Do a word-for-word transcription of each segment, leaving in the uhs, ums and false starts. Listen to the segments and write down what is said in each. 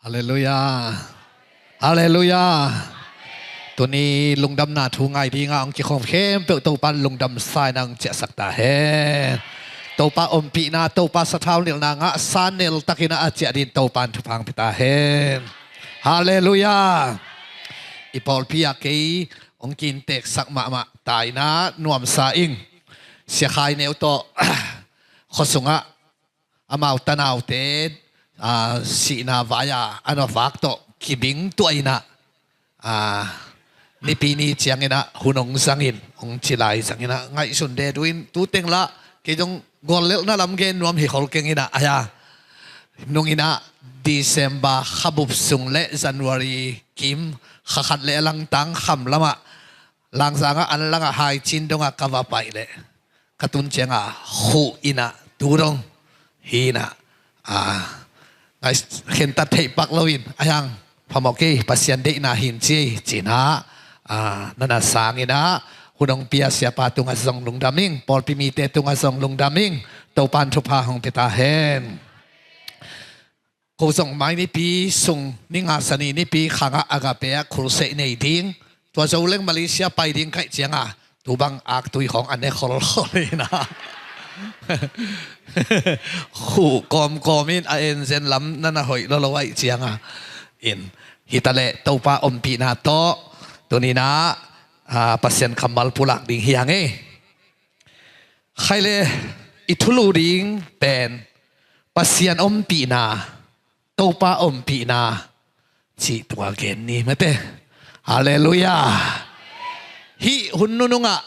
Halleluiah. Halleluiah. Tuni lungdamna thu ngai dinga hong kikhawm khempeuh Topan lungdam sa-in hong ciahsak ta hen. Topa ompihna, Topa sathau nilhna ngahsa nel takin a ciah dingin Topan thupha hong pia ta hen. Halleluiah. I pawlpi ah kei hong kinteksak mahmah ta in ah nuamsa ing. Sia Khai Neu tawh khuasungah amau tanaute, aa, sihna vai-a a na vak tawh kibing tuah in ah, aa, Nipi ni ciangin ah hun hong zangin, hong ci lai zangin ah ngaihsun deh duin, tu teng lah kei zong guallelhna lam gen nuam hi khol keng in ah, ai-a nung in ah December kha bup sung le January kim kha khat le a langtang kham lamah Langzang ah an langah hai cin dongah ka va paih leh ka tun ciangah khuh in ah tu dong hi in ah, aa, ngai khentat theih pak loin, ai-a phamawh kei, Pasian deihna hi in ci ei ci in ah, aa, na na sang in ah hun hong pia siapa tungah zong lungdam ing, pawlpi mite tungah zong lungdam ing. Topan thupha hong pia ta hen. Ko zong mai Nipi sung ni nga, Sani Nipi khangah Agape ah crusade nei ding, tua zo leng Malaysia pai ding ka hih ciangah tu bang aktui khawng a ne kholkhol in ah khuh kawmkawm in a enzen lam na na hoih lolo ahih ciangah in, hi ta leh Topa ompihna tawh tuni in ah, aa, Pasian kammal pulak ding hi hang ei. Khai le, i thulu ding pen Pasian ompihna, Topa ompihna cih tua gen ni mate. Halleluiah. Hih hun nunungah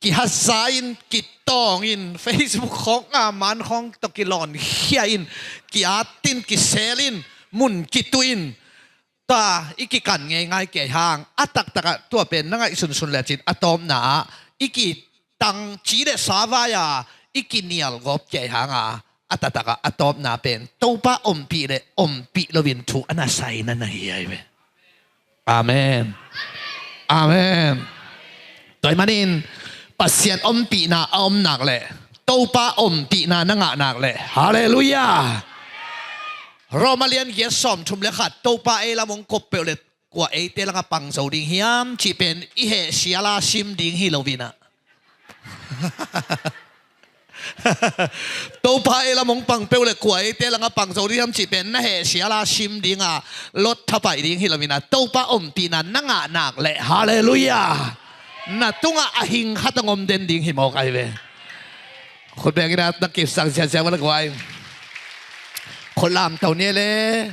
kihatsa in, kitawng in, Facebook khawng a man khawng tawh kilawnkhia in, ki-at in, kisel in, mun kitu in, tua i kikan ngeingai kei hang, a taktakah tua pen na ngaihsunsun lecin a tawpna ah i kitang ci le sa vai-a i kinial gawp kei hanga, a taktakah a tawpna pen Topa ompih le ompih loin thu a na sai na na hi ai ve. Amen. Amen. Tua ahih manin Pasian ompihna a om nak leh, Topa ompihna na ngah nak leh, halleluiah. Roma lian giat sawmthum le khat, Topa ei lam hong kop peuh le kua eite langah pang zo ding hiam cih pen i heh siala sim ding hi lo in ah. Topa ei lam hong pang peuh le kua eite langah pang zo ding hiam cih pen na heh siala sim dinga lot thapaih ding hi lo in ah, Topa ompihna na ngah nak leh, halleluiah, na tungah a hing khat hong om den ding hi mawk ai ve. Khut beng in ah na kipsak ziahziah ua le guai. Khut lamto ni le.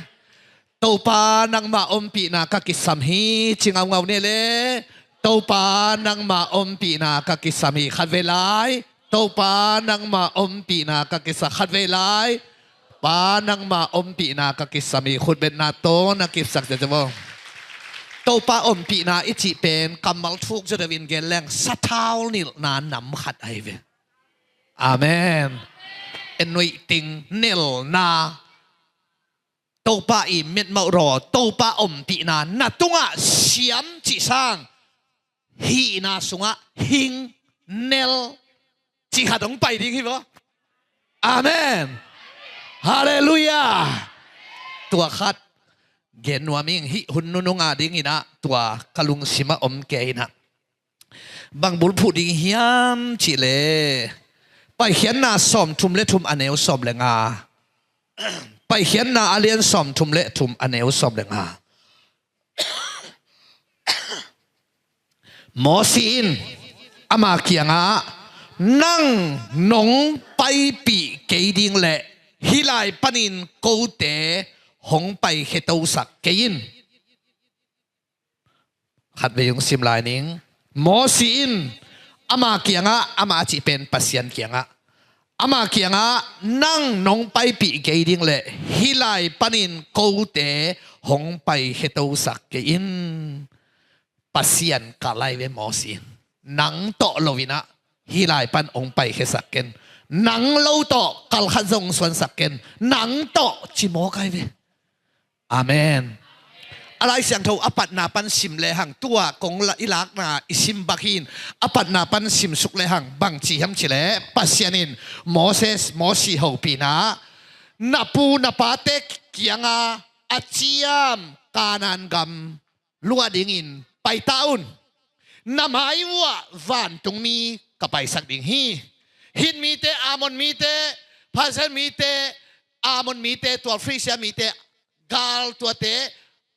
Topa nangmah ompihna ka kisam hi, ci ngaungau ni le. Topa nangmah ompihna ka kisam hi, khatvei lai. Topa nangmah ompihna ka kisam, khatvei lai. Pa nangmah ompihna ka kisam hi, khutbetna tawh na kipsak ziahziah ua. Topa ompihna i cih pen kammal thuk zaw deuhin gen leng sathau nilhna nam khat ahi ve. Amen. En nuih ting, nelna. Topa i mitmawh raw, Topa ompihna na tungah siam cih sang, hihna sungah hing, nel cih khat hong pai ding hi vaw. Amen. Halleluiah. Tua khat gen nuam ing, hih hun nunung a dingin ah tua ka lungsimah om kei in ah. Bang bulphuh ding hiam cih leh, Paikhiatna sawmthum le thum a neu sawm le nga. Paikhiatna a lian sawmthum le thum a neu sawm le nga. Mosi in ama kiangah, nang nong paipih kei ding leh hih lai panin kote hong paikhiatosak kei in. Khatvei hong sim lai ning. Mosi in ama kiangah, ama a cih pen Pasian kiangah, ama kiangah, nang nong paipih kei ding leh hih lai panin kote hong paikhiatosak kei in. Pasian kah lai ve Mosi in. Nang tawh lo in ah hih lai pan hong paikhiasak ken. Nang lo tawh kalkhat zong suansak ken. Nang tawh ci mawk ai ve. Amen. A Lai Siangtho a patna pan sim lehang, tua kong la-, i lakna i sim bak hi in, a patna pan simsuk lehang bang ci hiam cih leh, Pasian in Moses, Mosi hopihna na pu na pate kianga a ciam Kanaan gam luah dingin pai ta un. Na mai uah vantungmi ka paisak ding hi. Hit mite, Ammon mite, Persia mite, Ammon mite, tua Filistia mite, gal tuate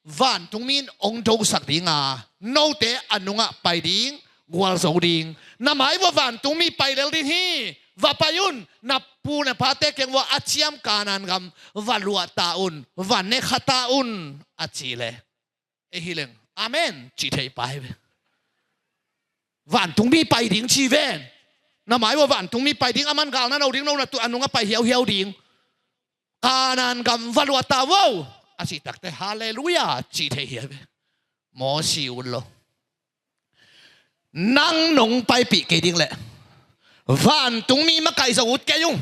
vantungmi in hong dosak dinga, note a nungah pai ding, gualzo ding. Na mai uah vantungmi pai lel ding hi. Va pai un, na pu na pate kiang uah a ciam Kanaan gam va luah ta un, va ne kha ta un, a ci le. Ei hi leng amen ci thei pa hi ve. Vantungmi pai ding ci ven. Na mai uah vantungmi pai ding, aman gal na no ding, no na tu a nungah pai hiauhiau ding. Kanaan gam va luah ta vo, a cih takte halleluiah ci thei hi ve. Mosi ut lo. Nang nong paipih kei ding leh vantungmi makaih zong ut kei ung.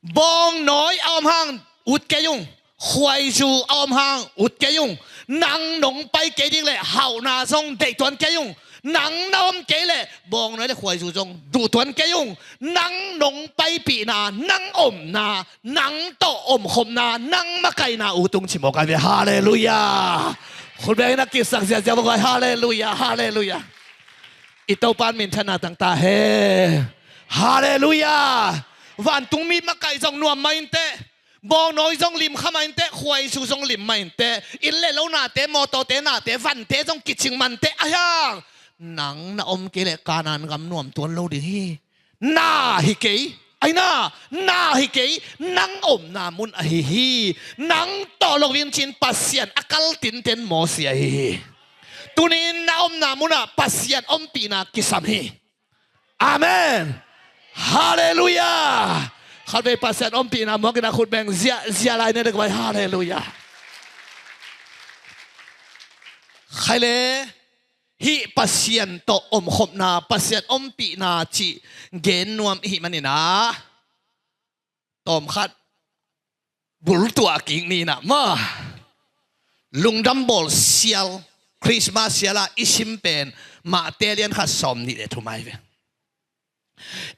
Bawngnawi a om hang ut kei ung. Khuaizu a om hang ut kei ung. Nang nong pai kei ding leh hauhna zong deih tuan kei ung. Nang na om kei leh bawngnawi le khuaizu zong duh tuan kei ung. Nang nong paipihna, nang omna, nang tawh omkhopna, nang makaihna ut ung ci mawk a ve. Halleluiah. Khut bengin a kisak ziahziah mawk a ve. Halleluiah, halleluiah. I Topa in minthanna tang ta hen. Halleluiah. Vantungmi makaih zong nuam mah inteh. Bawngnawi zong lim kha mah inteh, khuaizu zong lim mah inteh. Inn le lo nate, mawtawte nate, vante zong kicing mah inteh. Ahi hang nang na om kei leh Kanaan gam nuam tuan lo ding hi. Na hi kei. Ahi na, na hi kei. Nang omna mun ahi hi. Nang tawh lo in ci-in Pasian a kal tinten Mosi ahi hi. Tuni-in na omna munah Pasian ompihna kisam hi. Amen. Halleluiah. Khatvei Pasian ompihna muak in a khut beng ziahziah lai ne dek vai. Halleluiah. Khai le, hih Pasian tawh omkhopna, Pasian ompihna cih gen nuam i hih manin a, tawmkhat bultuah kik ni in a maw. Lungdam bawl sial, Christmas sial ah i sim pen Mate lian khat sawm nih le thum ahi ve.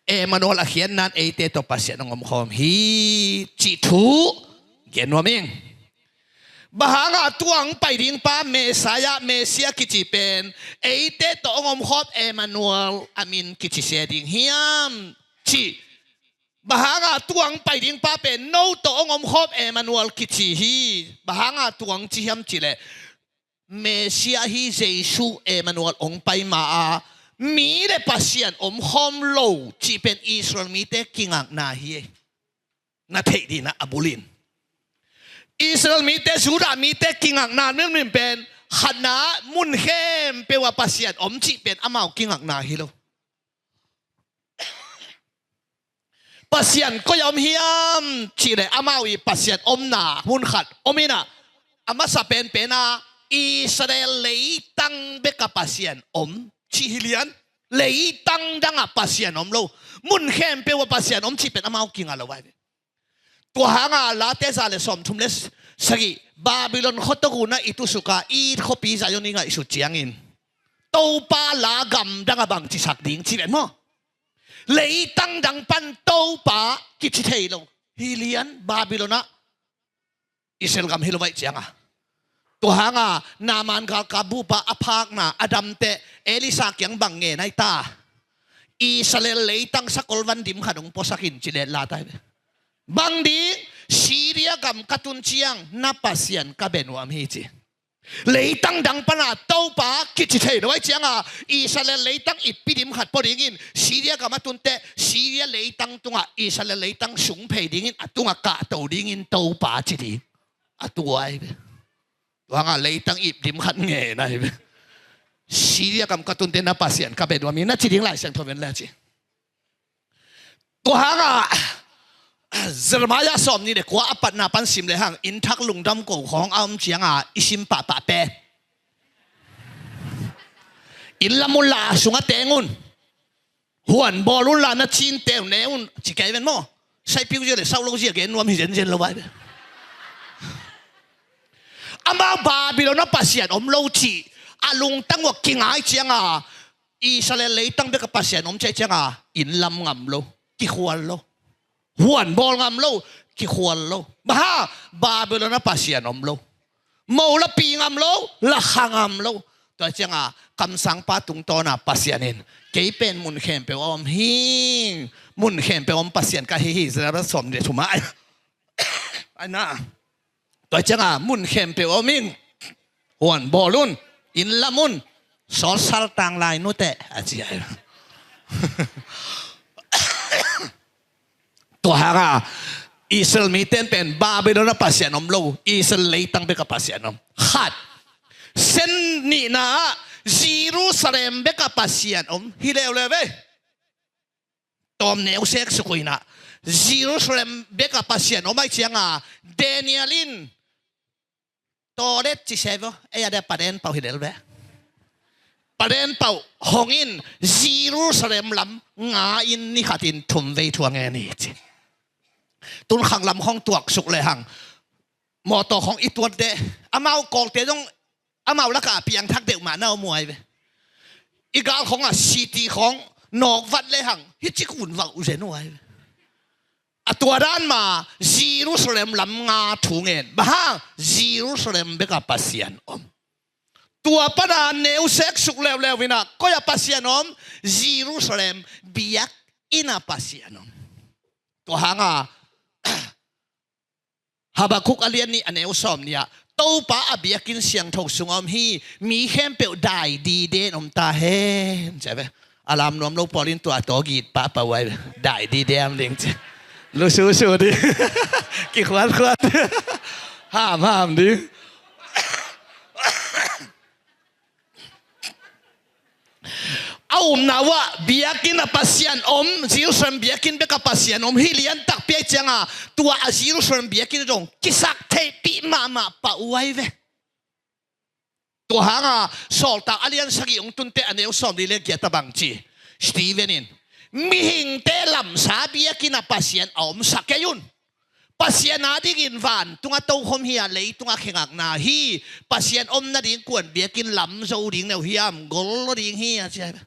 Emmanuel a khiatna in eite tawh Pasian hong omkhawm hi cih thu gen nuam ing. Bang hangah tua hong pai ding pa Messiah, Messiah kici pen eite tawh hong omkhawm Emmanuel a min kici se ding hiam cih. Bang hangah tua hong pai ding pa pen no tawh hong omkhawm Emmanuel kici hi. Bang hangah tua hong ci hiam cih leh Messiah hi, Jesu Emmanuel hong pai ma-a mi le Pasian omkhawm lo cih pen Israel mite kingakna hi. Na theih ding in a, a bul in Israel mite, Judah mite kingakna limlim pen khatna, mun khempeuh ah Pasian om cih pen amau kingakna hi lo. Pasian koi-ah om hiam cih leh amau i Pasian omna mun khat om in a, a masa penpen a Israel leitang bek ah Pasian om cih hi lian. Leitang dang ah Pasian om lo, mun khempeuh ah Pasian om cih pen amau kinga lo vai ve. Tua hangah Late za le sawmthum le sagih, Babylon khuatuk un a i tusuk a, i khuapi Zion i ngaihsut ciangin Topa la gamdang ah bang cisak ding ci ven maw? Leitang dang pan Topa kici thei lo hi lian, Babylon ah Israel gam hi lo vaih cianga. Tua hanga Naaman galkap bupa a phakna a damteh Elisha kiang bang ngen ai ta? Israel leitang sakol van dim khat hong puasak in ci leh la tai ve. Bang ding? Syria gam ka tun ciang na Pasian ka bia nuam hi ci. Leitang dang pana Topa kici thei lo ai cianga Israel leitang ippi dim khat pua dingin Syria gam a tunteh Syria leitang tungah Israel leitang sung phei dingin a tungah kahto dingin Topa ci ding. A tuai ve. Tua hangah leitang ip dim khat ngen ahi ve. Syria gam ka tunteh na Pasian ka bia nuam hi na ci ding Lai Siangtho ven le ci. Tua hangah Jeremiah sawmnih le kua a patna pan sim lehang inn thak lungdam ko khawng a om cianga i sim pahpah pen inn lam unla a sungah teng un. Huan bawl unla na cinte uh ne un ci kei ven maw? Saipiu zia le sauh lo zia gen nuam hi zenzen lo vai ve. Amau Babylon ah Pasian om lo cih a lungtang uh a kingai cianga Israel leitang bek ah Pasian om ciai cianga inn lam ngam lo, kikhual lo, huan bawl ngam lo, kikhual lo. Bang hang? Babylon ah Pasian om lo. Mo la pi ngam lo, la kha ngam lo. Tua cianga kamsangpa tungtawna Pasian in kei pen mun khempeuh a om hing, mun khempeuh a om Pasian ka hi hi, Ezra sawm le thum ah. Ai na. Tua cianga mun khempeuh a om hing. Huan bawl un, inn lam un, sawtsal tanglai nute a ci ai. Tua hanga Israel mite in pen Babylon ah Pasian om lo, Israel leitang bek ah Pasian om. Khat. Sen nihna ah Jerusalem bek ah Pasian om hi leuleu ve. Tawm neu sek suk uh inah Jerusalem bek ah Pasian om ahih cianga Daniel in Toret ci se vo, ei a dia Paden pauh hi lel ve. Paden pauh hong in Jerusalem lam nga in ni khatin thum vei thu a ngen hi ci. Tun khang lam khong tuak suk lehang mawtaw khong i tuat deh. Amau Kawlte zong amau lakah piangthak deuh mah na om uh ai ve. I gal khong a city khong nawk vat lehang hih ci kun vauh zen uh ai ve. A tua dan ma Jerusalem lam nga thu ngen. Bang hang? Jerusalem bek ah Pasian om. Tua pana neu sek suk leuleu inah koi ah Pasian om? Jerusalem biakinn ah Pasian om. Tua hanga Habakkuk a lian nih a neu sawm nih ah Topa a biakinn siangtho sungah om hi, mi khempeuh dai dide in om ta hen ci ai ve. A lam nuam lo pawl in tua a tawgit pahpah uh ai ve. Dai dide am ding ci. Lususu ding. Kikhuatkhuat. Hamham ding. A umna uh ah biakinn ah Pasian om, Jerusalem biakinn bek ah Pasian om hi lian takpi ahih cianga tua a Jerusalem biakinn zong kisak theihpih mahmah pah uh ai ve. Tua hanga Sawltak a lian sagih hong tunte a neu sawm li le giat ah bang ci? Stephen in mihingte lamsa biakinn ah Pasian a omsa kei un. Pasian a dingin vantungah tokhom hi a, leitungah khe ngakna hi. Pasian om nading kuan biakinn lam zo ding neu hiam? Gol lo ding hi a ci ai ve.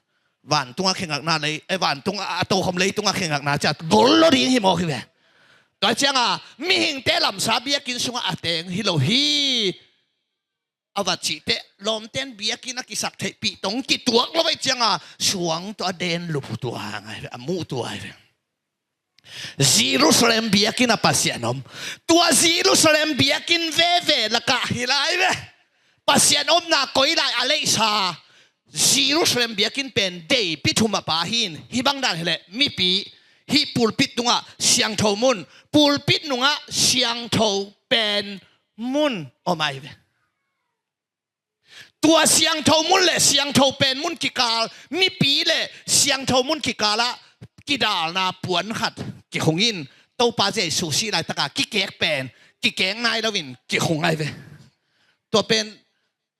Vantungah khe ngakna lei, eh, vantungah a tokhom leitungah khe ngakna ciat gol lo ding hi mawk hi ve. Tua cianga mihingte lamsa biakinn sungah a teng hi lo hi. A va cihte lawmten biakinn a kisak theihpih tong kituak lo ahih cianga suang tawh a den lup tua ngai ve, a muh tua ai ve. Jerusalem biakinn ah Pasian om. Tua Jerusalem biakinn veve lakah hi lai ve. Pasian omna koi lai a leihsa Jerusalem biakinn pen deipi thum a pa hi in, hih bang dan hileh mipi, hih pulpit tungah siangtho mun, pulpit nungah siangtho pen mun om ai ve. Tua siangtho mun le siangtho pen mun kikal, mipi le siangtho mun kikalah kidalna puan khat kikhung in, Topa Jesu sih laitakah kikek pen kikek nai loin kikhung ai ve. Tua pen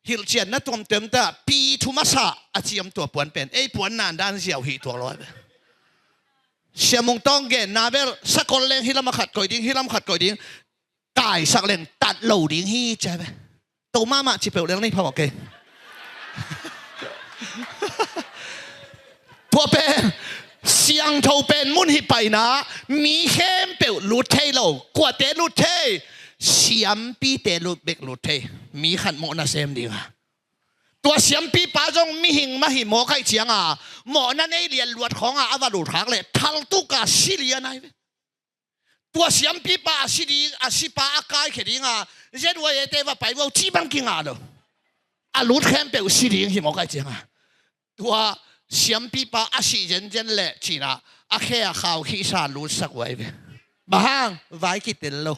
hilhcianna tuamtuam ta pi thum a sa a ciam tua puan pen ei puan nandan ziau hi tuak lo ai ve. Siamung tawng genna bel sakol leng hih lam a khat koih ding, hih lam khat koih ding, kaisak leng tat lo ding hi ci ai ve. To mahmah ci peuh leng nei phamawh kei. Tua pen siangtho pen mun hi paina, mi khempeuh lut thei lo. Kuate lut thei? Siampite lut bek lut thei. Mi khat mawhna sem dinga. Tua siampipa zong mihing mah hi mawk ahih cianga mawhna nei lian luat khawnga a va lut khak leh thaltuka si lian ai ve. Tua siampipa a si ding, a sipa a kaikhia dinga Z Y A te va pai vo cih bang kingah lo. A lut khempeuh si ding hi mawk ahih cianga. Tua siampipa a sih zenzen leh cinah a khe a khau khihsa lutsak uh ai ve. Bang hang? Vai kitel lo.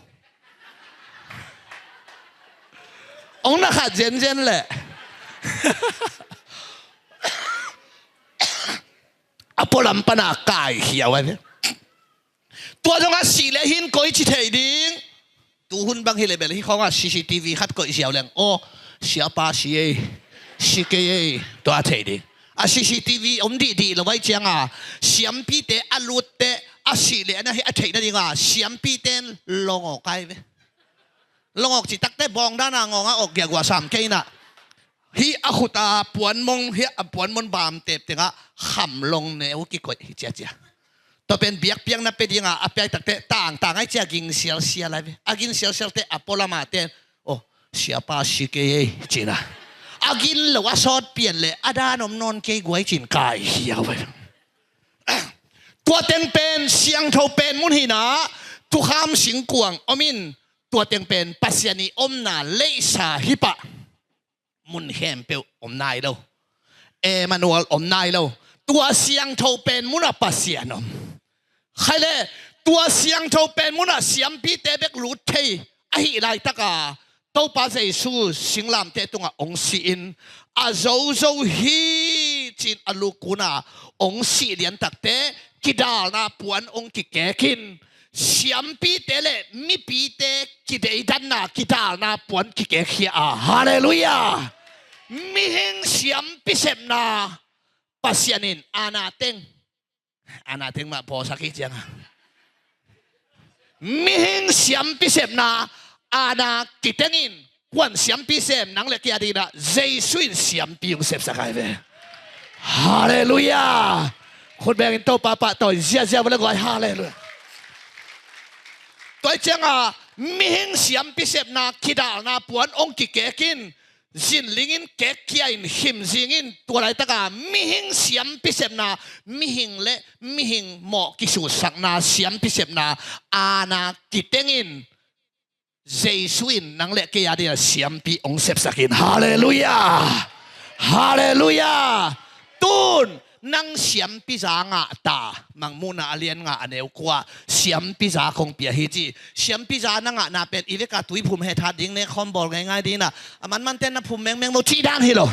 Ong na khat zenzen leh a pualam pana kaikhia uh ai ve. Tua zong a sih leh hin koici thei ding? Tuhun bang hileh bel hih khawngah C C T V khat koih ziau leng aw, siapa si ei, si kei ei, tua a thei ding. A C C T V om dihdih lo ahih cianga siampite a lutte a sih leh a na hi a theih nadinga siampite in longawk ai ve. Longawk citakte bawngdana ngawngah awk giagua sam kei inah hih a khuta puanmong, hih a puanmon bamtep tengah khamlong neu kikoih hi ciacia. Tua pen biakpiakna pia dinga a piak takteh tangtang ai cia ging sialsial ai ve. A ging sialsial teh a pualamate, oh, siapa si kei ei cina. A ging lo a sawt pian le a dan om nawn kei guai cin kai hiau ai. Tua teng pen siangtho pen mun hina, thukham singkuang om in, tua teng pen Pasian i omna leisa hipah mun khempeuh om nai lo. Emmanuel om nai lo. Tua siangtho pen munah Pasian om. Khai le, tua siangtho pen munah siampite bek lut thei ahih laitaka Topa Jesu singlamteh tungah ong si-in, a zozo hi cin a lukuna ong sih liantakte kidalna puan ong kikekin, siampite le mipite kideidanna kidalna puan kikekkhia a. Halleluiah. Mihing siampi sepna Pasian in ana teng, ana teng mah pawlsak hi cianga, mihing siampi sepna ana kitengin, kuan siampi sem, nang le kei a dinah Jesu in siampi ong sepsak ai ve. Halleluiah. Khut bengin Topa pahtawi ziahziah vua le guai. Halleluiah. Tua cianga mihing siampi sepna kidalna puan ong kikekin, zinlingin kekkhia in khim zingin, tua laitaka mihing siampi sepna, mihing le mihing mawh kisutsakna siampi sepna ana kitengin, Jesu in nang le kei a dinah siampi ong sepsakin. Halleluiah. Halleluiah. Tun nang siampi za ngah ta. Mangmuhna a lian nga a neu kua, siampi za kong pia hi ci. Siampi za na ngahna pen i veka tuiphum hethat ding, nekhawm bawl ngeingai dinah a manmanten na phum mengmeng lo cih dan hi lo.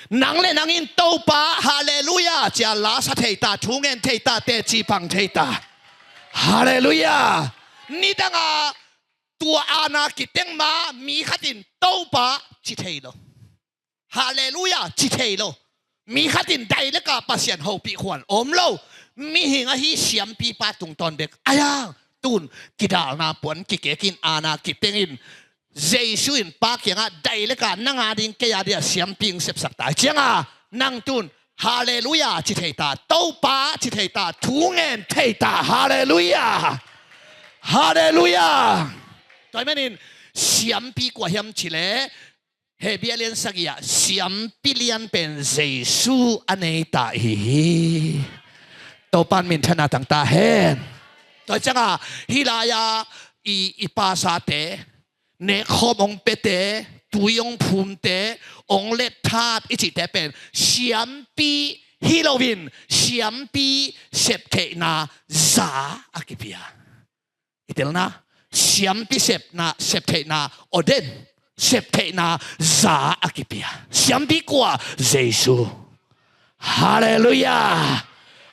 Nang le nang in Topa halleluiah cia lasa thei ta, thu ngen thei ta, teci pang thei ta. Halleluiah. Nidanga tua ana kiteng ma mi khatin Topa ci thei lo. Halleluiah ci thei lo. Mi khatin daileka Pasian hopih khuan om lo. Mihing ahi siampipa tungtawn bek aiang tun kidalna puan kikekin ana kitengin, Jesu in Pa kiangah daileka nang a ding kei a dia siampi ong sepsak ta cianga, nang tun halleluiah ci thei ta, Topa ci thei ta, thu ngen thei ta. Halleluiah. Halleluiah. Tua hi manin siampi kua hiam ci le, Hebru a lian sagih ah siampi lian pen Jesu a nei ta ihi hi. Topan minthanna tang ta hen. Tua cianga hih lai-a i, i pasate, nekhawm ong piate, tui ong phumte, ong letthat i cihte pen siampi hi loin siampi septheihna za a kipia. I telna, siampi sepna, septheihna, ordain, septheihna za a kipia. Siampi kua? Jesu. Halleluiah.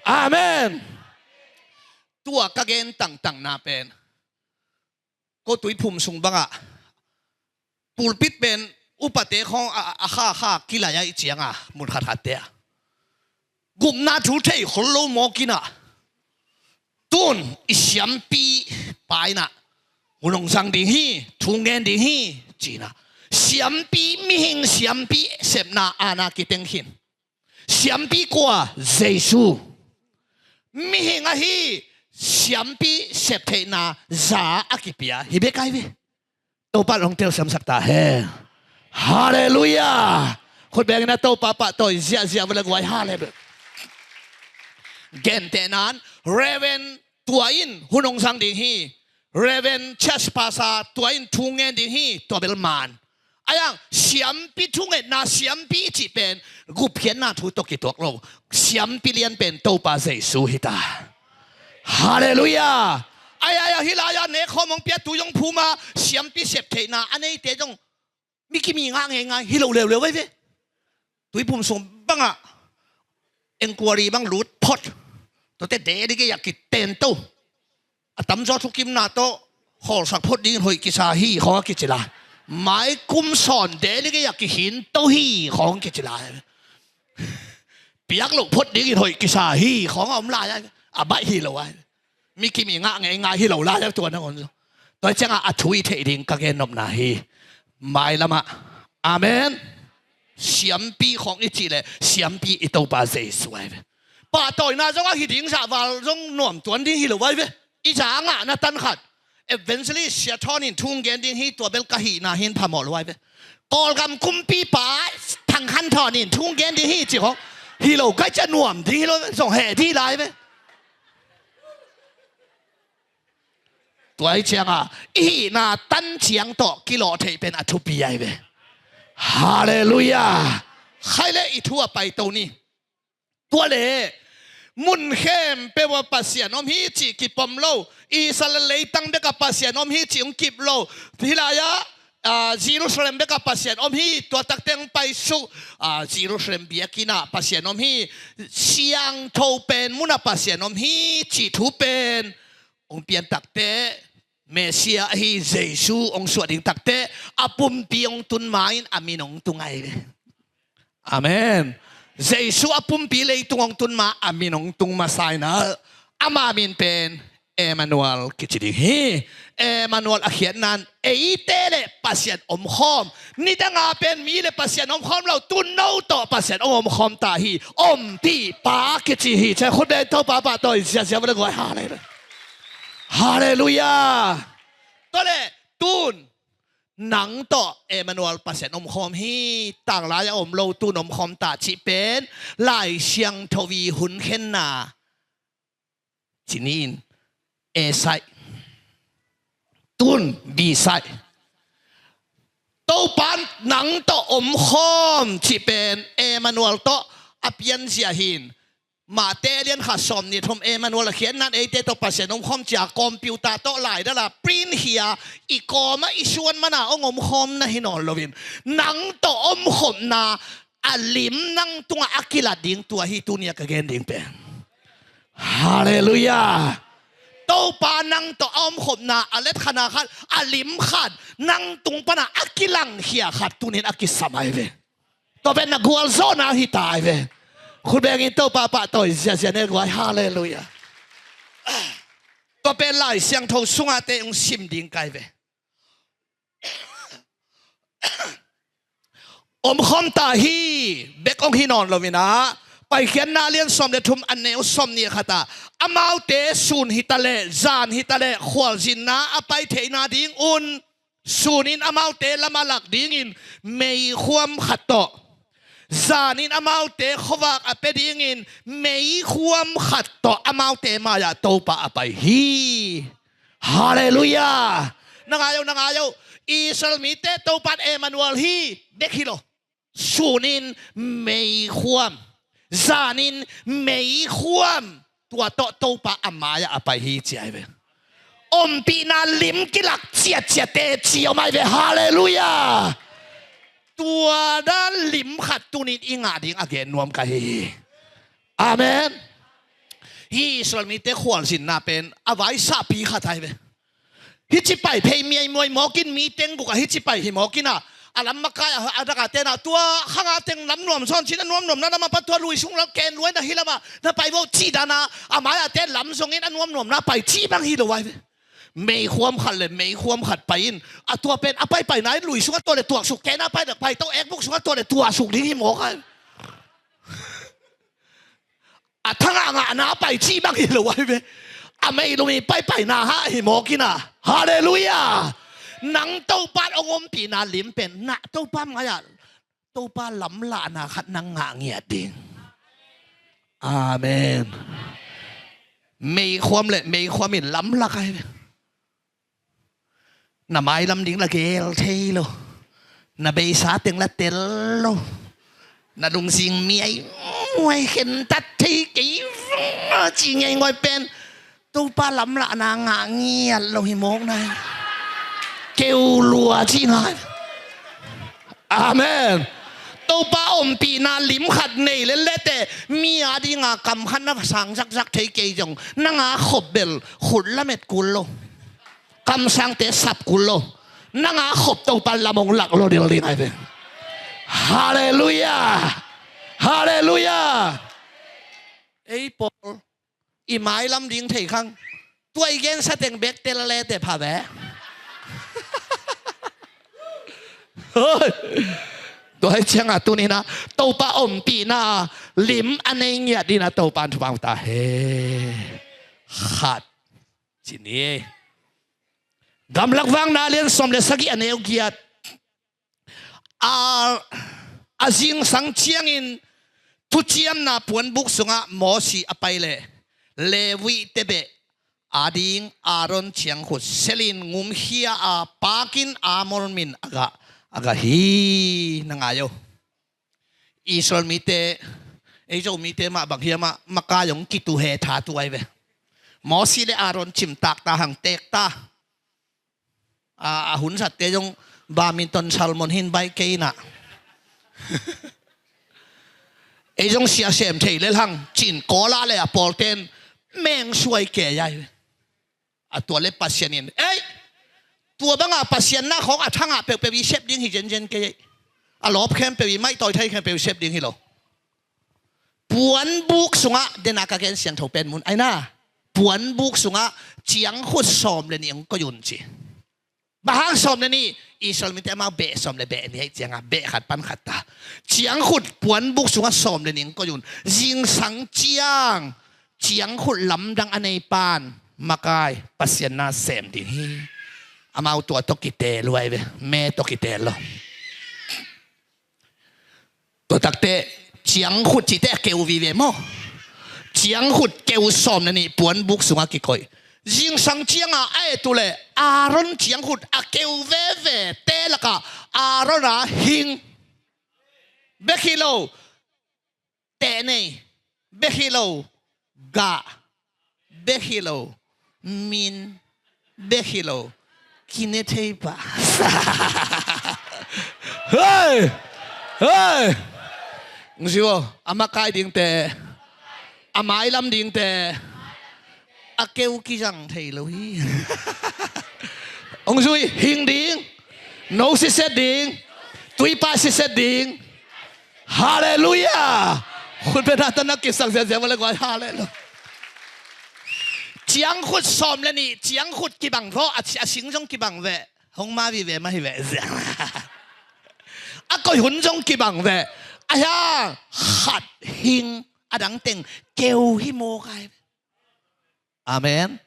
Amen. Tua ka gen tangtangna pen ko tuiphum sung bangah pulpit pen upate khawng a, a kha kha kilai a i cianga mun khatkhatte ah gupna thu thei khol lo mawk inah, tun i siampi pa inah hun ong zang ding hi, thu ngen ding hi cinah, siampi, mihing siampi sepna ana kiteng khin. Siampi kua? Jesu. Mihing ahi siampi septheihna za a kipia hi bek ai ve. Topa long telsiamsak ta hen. Halleluiah. Khut bengin a Topa pahtawi ziahziah vua le guai. Halleluiah. Gentehnan Reverend tua in hun ong zang ding hi. Reverend Church Pastor tua in thu ngen ding hi. Tua bel man. Aiang siampi thungetna siampi i cih pen gupkhiatna thu tawh kituak lo. Siampi lian pen Topa Jesu hi ta. Halleluiah. Ai ai a hih lai-a nekhawm ong pia, tui ong phum a siampi septheihna a neite zong mi kimi ngah ngeingai hi lo leuleu ai ve. Tuiphum sung bangah inquiry bang lut phot. Tuate delegate a kiten to. A tamzaw thukimna tawh khawlsak phot dingin hoih kisa hi khawng a kici lai. Mai kum sawn delegate a kihin to hi khawng kici lai. Piak loh phot dingin hoih kisa hi khawng a om lai a, a baih hi lo a. Mi kimi ngah ngeingai hi lo lai a tua nangawn. Tua ciangah a thu i theih ding ka gennopna hi. Mailamah. Amen. Siampi khawng i cih leh siampi i Topa Jesu ai ve. Pahtawina zong a hi ding zah val zong nuam tuan ding hi lo ai ve. I za a ngahna tan khat evangelist Sia Thawn in thu hong gen ding hi, tua bel ka hihna hi in phamawh lo ai ve. Kawlgam kumpipa Thang Khan Thawn in thu hong gen ding hi ci khawng hi lo, ka hih ciang nuam ding hi lo, zong heh dih lai ve. Tua ahih ciangin i hihna tan ciang tawh kilawh theih pen a thupi ai ve. Halleluiah. Khai le i thu a paito ni. Tua le mun khempeuh ah Pasian om hi cih kipom lo. Israel leitang bekah Pasian om hi cih hong kip lo. Hih lai-ah, ah, Jerusalem bekah Pasian om hi, tua takte hong paisuk, ah, Jerusalem biakinn ah Pasian om hi, siangtho pen munah Pasian om hi cih thu pen hong pian takteh, Messiah ahi Jesu hong suah ding takteh a pumpi hong tun ma-in a min hong tung ai ve. Amen. Jesu a pumpi leitung hong tun ma a min hong tung masa in ah, ama min pen Emmanuel kici ding hi. Emmanuel a khiatna in eite le Pasian omkhawm. Nidanga pen mi le Pasian omkhawm lo, tun no tawh Pasian hong omkhawm ta hi. Ompihpa kici hi. Ciang khut beng, Topa pahtawi ziazia vo le guai. Halleluiah. Halleluiah. Tua le tun nang tawh Emmanuel Pasian omkhawm hi. Tanglai a om lo, tun omkhawm ta cih pen Lai Siangtho i hun khenna ci ni in, A side, tun B side. Topa in nang tawh omkhawm cih pen Emmanuel tawh a pianzia hi in. Mate a lian khat sawmnih thum, Emmanuel a khiatna in eite tawh Pasian omkhawm ci-a computer tawh laidal a print hi-a i kawmah i suan man a hong omkhawmna hi nawn loin, nang tawh omkhopna a lim nang tungah a kilat ding, tua hi tuni-a ka gen ding pen. Halleluiah. Topa nang tawh a omkhopna a letkhatna khat, a lim khat, nang tung panah a kilangkhia khat tuni-in a kisam ai ve. Tua pen na gualzawhna hi ta ai ve. Khut bengin Topa pahtawi ziazia ne guai. Halleluiah. Tua pen Lai Siangtho sungah te hong sim ding ka hi ve. Omkhawm ta hi bek hong hi nawn loin ah, Paikhiatna a lian sawm le thum, a neu sawmnih khat ah, amaute sun hi ta leh, zan hi ta leh, khualzinna a pai theihna dingun, sunin amaute lam a lak dingin meikhuam khat tawh, zanin amaute khuavak a pia dingin meikhuam khat tawh amaute mai-ah Topa a pai hi. Halleluiah. Na ngai o, na ngai o. Israel mite Topa in Emmanuel hi bek hi lo. Sunin meikhuam, zanin meikhuam, tua tawh Topa a mai-ah a pai hi ci ai ve. Ompihna lim kilak ciatciat teci om ai ve. Halleluiah. Tua dan lim khat tuni-in i ngah ding a gen nuam ka hi hi. Amen. Hih Israel mite khualzinna pen a vaisahpi khat ai ve. Hih ci pai phei miaimuai mawkin, mi teng bukah hih ci pai hi mawkin ah, a lam makai a, a daka tena tua khanga teng lam nuam sawn cin, a nuamnuamna lam a pat tua lui sung lam ken luai na hi lamah na pai vo cih dana, a mai-ah te lam zongin a nuamnuamna pai cih bang hi lo ai ve. Meikhuam khat le meikhuam khat pai in, a tua pen a paipaina in lui sungah tua le tuaksuk, ken a pai nak pai to ekbuk sungah tua le tuaksuk ding hi mawk ai. A thangah ngahna pai cih bang hi lo ai ve. A meilum i paipaina hah hi mawkin ah. Halleluiah. Nang Topa in hong ompihna lim pen na Topa mai-ah, Topa lamlahna khat nang ngah ngiat ding. Amen. Meikhuam le meikhuam in lamlak ai ve. Na mailam ding la gel thei lo. Na beisa teng la tel lo. Na lungsim miaimuai khentat thei kei vang a ci ngeingoi pen Topa lamlahna ngah ngiat lo hi mawk nai. Keu lua ci ngai. Amen. Topa ompihna lim khat nei leleh teh mi a dinga kam khat na sang zakzak thei kei zong nanga khop bel khut lamet kul lo. Kamsangte sap kul lo. Nanga khop Topa lam hong lak lo dilding ai ve. Halleluiah. Halleluiah. Ei pawl i mailam ding thei khang. Tua i gensa teng bek tel le te pha ve. Tua hi cianga tuni-in ah Topa ompihna lim a nei ngiat dingin a Topa in thupha ta hen. Khat ci ni. Gamlak Vang na lian sawm le sagih a neu giat. A, a zingsang ciangin thuciamna puanbuk sungah Mosi a pai leh Levi te beh ading Aaron ciangkhut selin ngumkhia a pakin Amor min a gah, a gah hi. Na ngai o. Israel mite, ei Zomite mah bang hiam ah makai hong kitu he tha tu ai ve. Mosi le Aaron cimtak ta hang tek ta. A, a hun zatte zong badminton salmon hin bai kei na. Ei zong sia sem thei lel hang cin kawla le a pawlten meng suai kei ai ve. A tua le Pasian in, ei, tua banga Pasian na khawng a thangah peuhpeuh i sep ding hi zenzen kei ei. A lawp khempeuh i maihtawi thei khempeuh i sep ding hi lo. Puanbuk sungah dena ka gen siangtho pen mun aina. Puanbuk sungah ciangkhut sawm le nih hong koih un ci. Bang hang sawm le nih? Israel mite amau beh sawm le beh nih aih cianga beh khat pan khat ta. Ciangkhut puanbuk sungah sawm le nih hong koih un. Zingsang ciang ciangkhut lamdang a nei pan makai Pasian na sem ding hi. Amau tua tawh kiteel uh ai ve. Me tawh kiteel lo. Tua takte ciangkhut cihte a keu vive maw? Ciangkhut keu sawm le nih puanbuk sungah kikoih. Zingsang cianga a et uh leh Aaron ciangkhut a keu veve te lakah Aaron a hing bek hi lo. Teh nei bek hi lo. Gah bek hi lo. Min bek hi lo. Kine thei pah. Hei! Hei! Hong si uh, a makai dingte, a mailam dingte a keu kizang thei lo hi. Hong zui, hing ding, no siset ding, tuipa siset ding. Halleluiah. Khut bena tana kisang ziazia male guai. Halleluiah. Ciangkhut sawm le nih, ciangkhut kibang vaw, a, a sing zong kibang ve. Hong ma vive mah hi ve. A koih hun zong kibang ve. A hiang khat hing, a dang teng keu hi maw kai. Amen.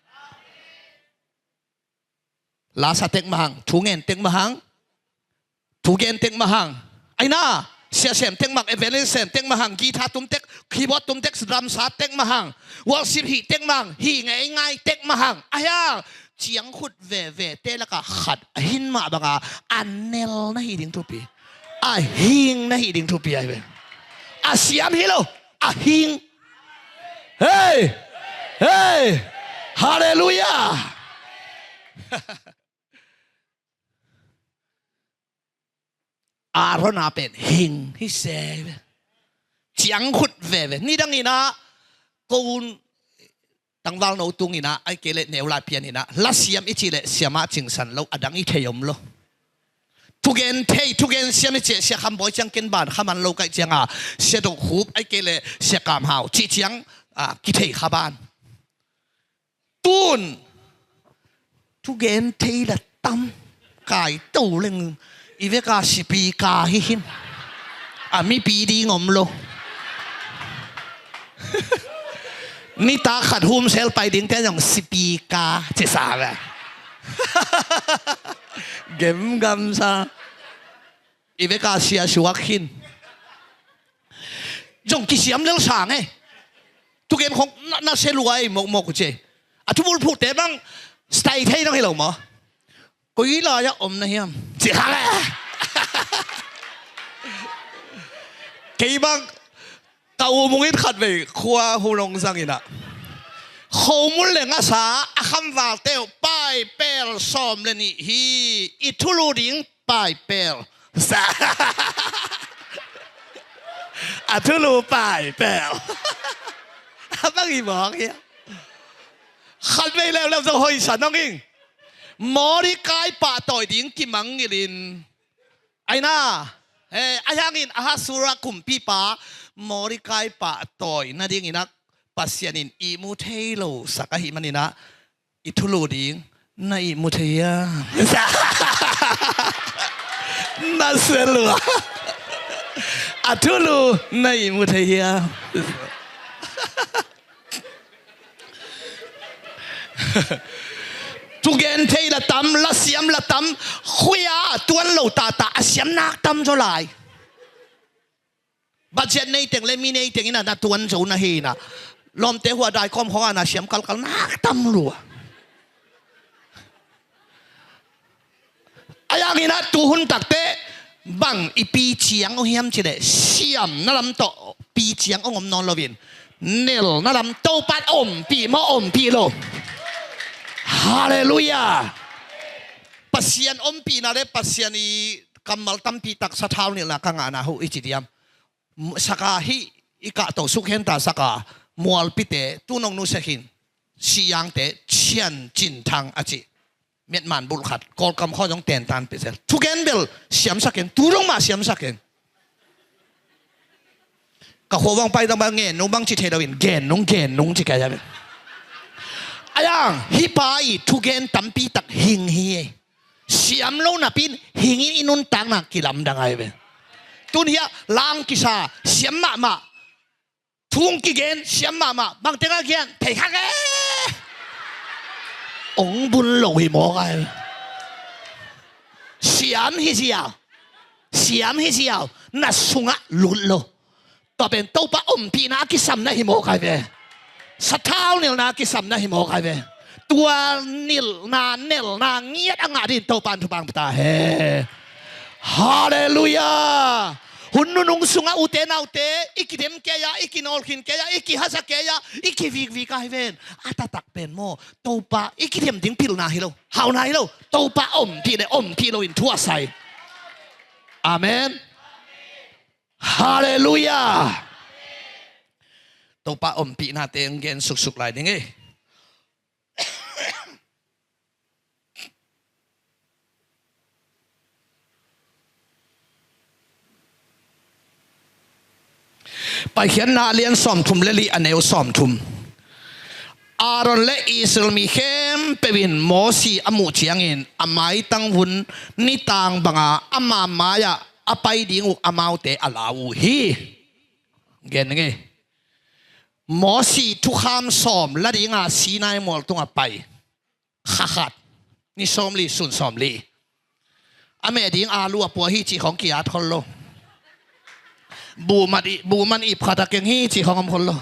Lasa tek mahang, thungen tek mahang, thugen tek mahang. Aina, siasem tek mahang, evangelist sem tek mahang, guitar tum tek, keyboard tum tek, drum sa tek mahang, worship hih tek mahang, hih ngeingai tek mahang. A hiang ciangkhut veve te lakah khat a hin mah banga a nel na hi ding thupi, a hing na hi ding thupi ai ve. A siam hi lo, a hing. Hei! Hei! Halleluiah! Aaron a pen hing hi se ve. Ciangkhut veve. Nidang inah ko un tangvalno tung inah ai kei leh neu lai pian inah lasiam i cih leh siamah cingsan lo, a dang i thei om lo. Thugen thei, thugen siam i cih, Sia Kham Bawi ciang ken ban kha man lo kaih cianga Sia Dok Khup ai kei leh Sia Kam Hau cih ciang, a, kithei kha ban. Tun thugen thei la tam kai to leng i veka sipi ka hi hin. A mipi ding om lo. Nitak khat humsel pai dingte zong sipi ka ci sa ve. Gemgamsa. I veka sia suak hin. Zong kisiam lel sang e. Thugen khong na, na se luai mokmok uh ci. A thubul phuhte bang style thei dong hi lo maw? Koi lai-ah om na hiam? Ci kha le. Kei bang ka u mungit khat vei khua hu nong zang inah, khomul le ngasa a khamvalte uh paipel sawm le nih hi. I thulu ding paipel. A thulu paipel. A bang i mawk hia? Khat vei leuleu zong hoihsa nong ing. Mawrikai pahtawi ding kimangngilhin. Aina, eh, a hiangin Ahasura kumpipa Mawrikai pahtawi nadingin ah Pasian in ihmu thei lo sak ahih maninah i thulu ding na ihmu thei hiam? Na se lua. A thulu na ihmu thei hiam? Thugen thei la tam, la siam la tam, khuia tuan lo tata a siam nak tam zaw lai. Budget nei teng le mi nei teng in a na tuan zo na hi na. Lawmte hua dai kawm khong a na siam kalkal nak tam lua. A yang in a tuhun takte bang i pi ciang uh hiam cileh siam na lam tawh pi ciang uh om nawn loin nel na lam Topa ompih maw ompih lo? Halleluiah. Pasian ompihna le Pasian i kammal tampi tak sathau nilhna ka ngahna uh i ci diam? Saka hih i kahto suk henta saka mualpite tunong nusia khin. Siyangte cian cin thang a ci. Metman bulh khat Kawlkam khaw zong tentan pehsel thugen bel siamsak in tu dong mah siamsak in. Ka khuavang pai dang bang ngen nung bang ci thei lo in gen nung gen nung ci kei a bel. A yang hih pa i thugen tampi tak hing hi. Siam lo napi in hing in i nuntakna kilamdang ai ve. Tun hiah lang kisa siam mahmah. Thung kigen siam mahmah bangteng a kian thei khak e. Ong bun lo hi mawk ai ve. Siam hi ziau. Siam hi ziau. Na sungah lut lo. Tua pen Topa ompihna a kisamna hi mawk ai ve. Sathau nilhna a kisamna hi mawk ai ve. Tua nilhna nelna ngiat a ngah din Topa in thupang pia ta he. Halleluiah. Hun nunung sungah ute naute i kidem kei a i kinawlkhin kei a i kihasa kei a i kivikvik ai ven. A taktak pen maw Topa i kidem ding pilna hi lo, hauhna hi lo. Topa ompih le ompih lo in thu a sai. Amen. Halleluiah. Topa ompihnate ang gen suksuk lai ding e. Paikhiatna a lian sawmthum le li a neu sawmthum. Aaron le Israel mi khempeuh in Mosi a muh ciangin a maitang vun nitang banga ama mai-ah a pai ding uh amaute a lau uh hi. Gen ning e. Mosi thukham sawm la dinga Sinai mual tungah pai. Kha khat ni sawmli sun sawmli. A meh ding a lu a pua hi cih khong ki-at khol lo. Buhman ih, buhman ih phat a keng hi cih khong om khol lo.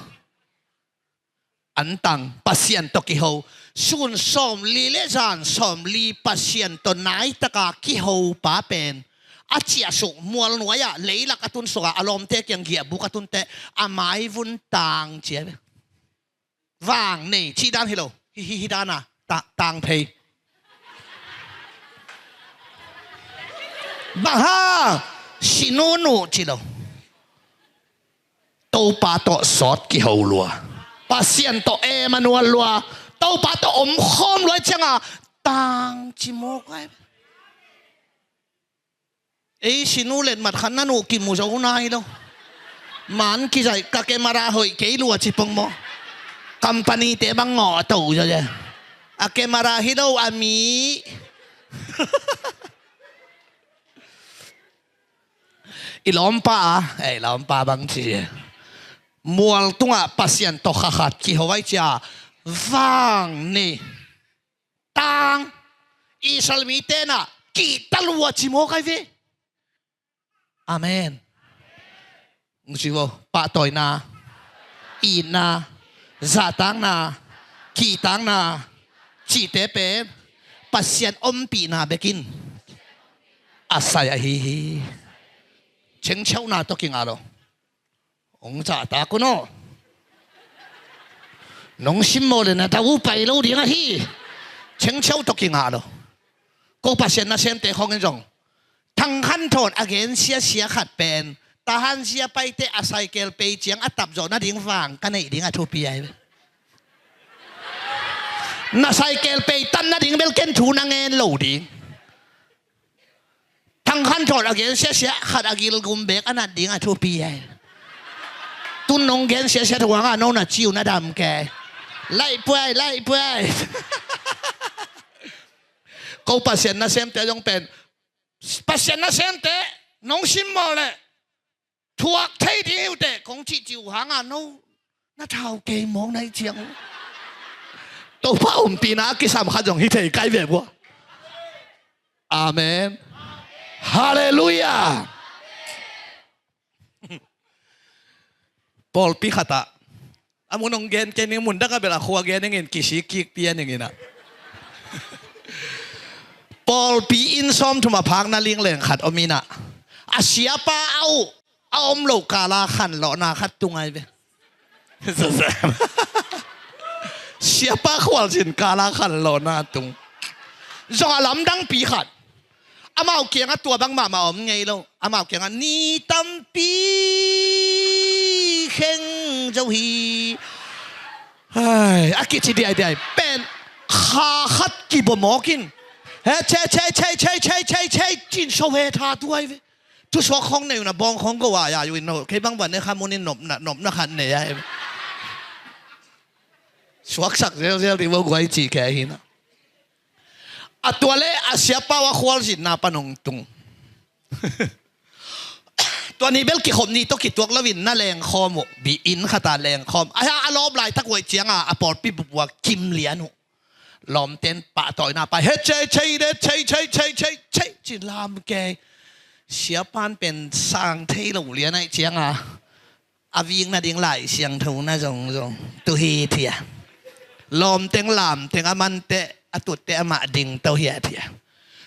Antang Pasian tawh kiho. Sun sawmli le zan sawmli Pasian tawh naitaka kiho pa pen a ciahsuk mualnuai-ah leilak a tunsuka a lawmte kiang giahbuk a tunteh a maivun tang cia ve. Vang nei cih dan hi lo. Hi hi hi dana ta, tang phei. Bang hang sinunu ci lo. Topa tawh sawt kiho lua. Pasian tawh Emmanuel lua. Topa tawh omkhawm lua cianga tang ci mawk ai. Ei sinu letmat khat na nuh kimu zo nai lo. Man kizaih ka camera hoih kei lua ci pong maw. Company te bang ngawh a to zo ze. A camera hi lo a mi. I lawmpa a, eh, i lawmpa bang ci. Mual tungah Pasian tawh kha khat kiho ai cia vang ni. Tang Israel mi tenah kihta lua ci mawk ai ve. Amen. Nung ci vo pahtawina, itna, zahtakna, kihtakna cihte pen Pasian ompihna bekin a sai ahi hi. Chengcheuhna tawh kingah lo. Hong zahtak un aw. Nong simmawh le na dau pai lo ding ahi. Chengcheuh tawh kingah lo. Ko Pasian nasemte khawngin zong Thang Khan Thawn a gen siasia khat pen Tahan Zia Paite a saikel pei ciang a tapzawh nading vang ka neih ding a thupi ai. Na saikel pei tan nading bel ken thu na ngen lo ding. Thang Khan Thawn a gen siasia khat a gilgum bek a nat ding a thupi ai. Tun nong gen siasia thuanga no na ciu na dam ke. Laih puai, laih puai. Ko Pasian nasemte zong pen Pasian nasemte nong simmawh leh Thuak thei ding hi uh teh kong cihcih uh hanga no na thau kei mawk na hi ciang uh. Topa ompihna a kisam khat zong hi thei kai ve bua. Amen. Halleluiah. Pawlpi khatah a mun hong gen kei ning, mun dang a bel a khua gen ningin kisik kik pia ninginah. Pawlpi inn sawmthum a phakna lingleng khat om inah, a siapa a uh a om lo kala khanlawhna khat tung ai ve. Siapa khualzin kala khanlawhna tung. Zong a lamdangpi khat. Amau kiangah tua bang mahmah om ngei lo. Amau kiangah ni tampi kheng zo hi. Ai, a kici diaidiai pen kha khat kibawmawk in, he, chei chei chei chei chei chei chei cin so he tha tuai ve. Thusuak khong nei una bawng khong go a ya yu in no kei bang van ne kha munin nopna nopna khat nei a em. Suaksak zelzel ding vo guai ci kei hi na. A tua le a siapa uh a khualzinna pan hong tung. Tua ni bel kikhop ni tawh kituak loin na lengkhawm uh, bi inn khata lengkhawm. A, a lawp laitak uh aih cianga a pawlpi bup uh a kim lian uh. Lawmten pahtawina pai, he chei chei de chei chei chei chei chei ci lam kei. Siapan pen sang thei lo lian aih cianga a vik nading Lai Siangtho na zongzong tu hi thia. Lawmteng lamteng a manteh a tutteh amah dingto hi a thia.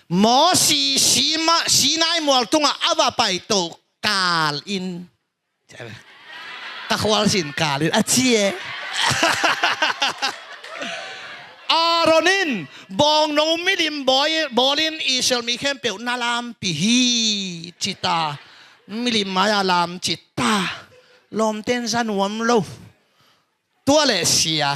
Mawsi Sima-, Sinai mual tungah a va paito kal in, ka khualzin kal in a ci e. Aaron in bawngno milim bawi-, bawlin Israel mi khempeuh na lampi hi cita. Milim maia lam cita. Lawmten za nuam lo. Tua le sia.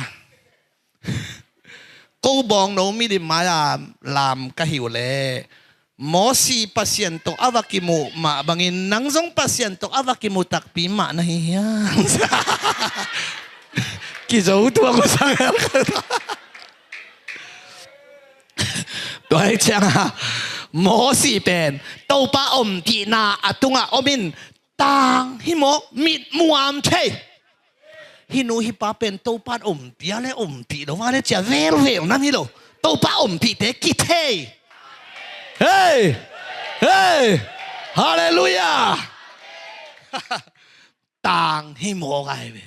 Ko bawngno milim maia lam ka hi uh le Mawsi Pasian tawh a va kimuh mah bangin nang zong Pasian tawh a va kimuh takpi mah na hi hiam? Kizo tua ko sang hel. Tua hi cianga Mawsi pen Topa ompihna a tungah omin tang hi mawk, mitmuam thei. Hih nu hih pa pen Topa ompih a le ompih lo a le cia velvel nang hi lo. Topa ompihte kithei. Hei! Hei! Halleluiah! Tang hi mawk ai ve.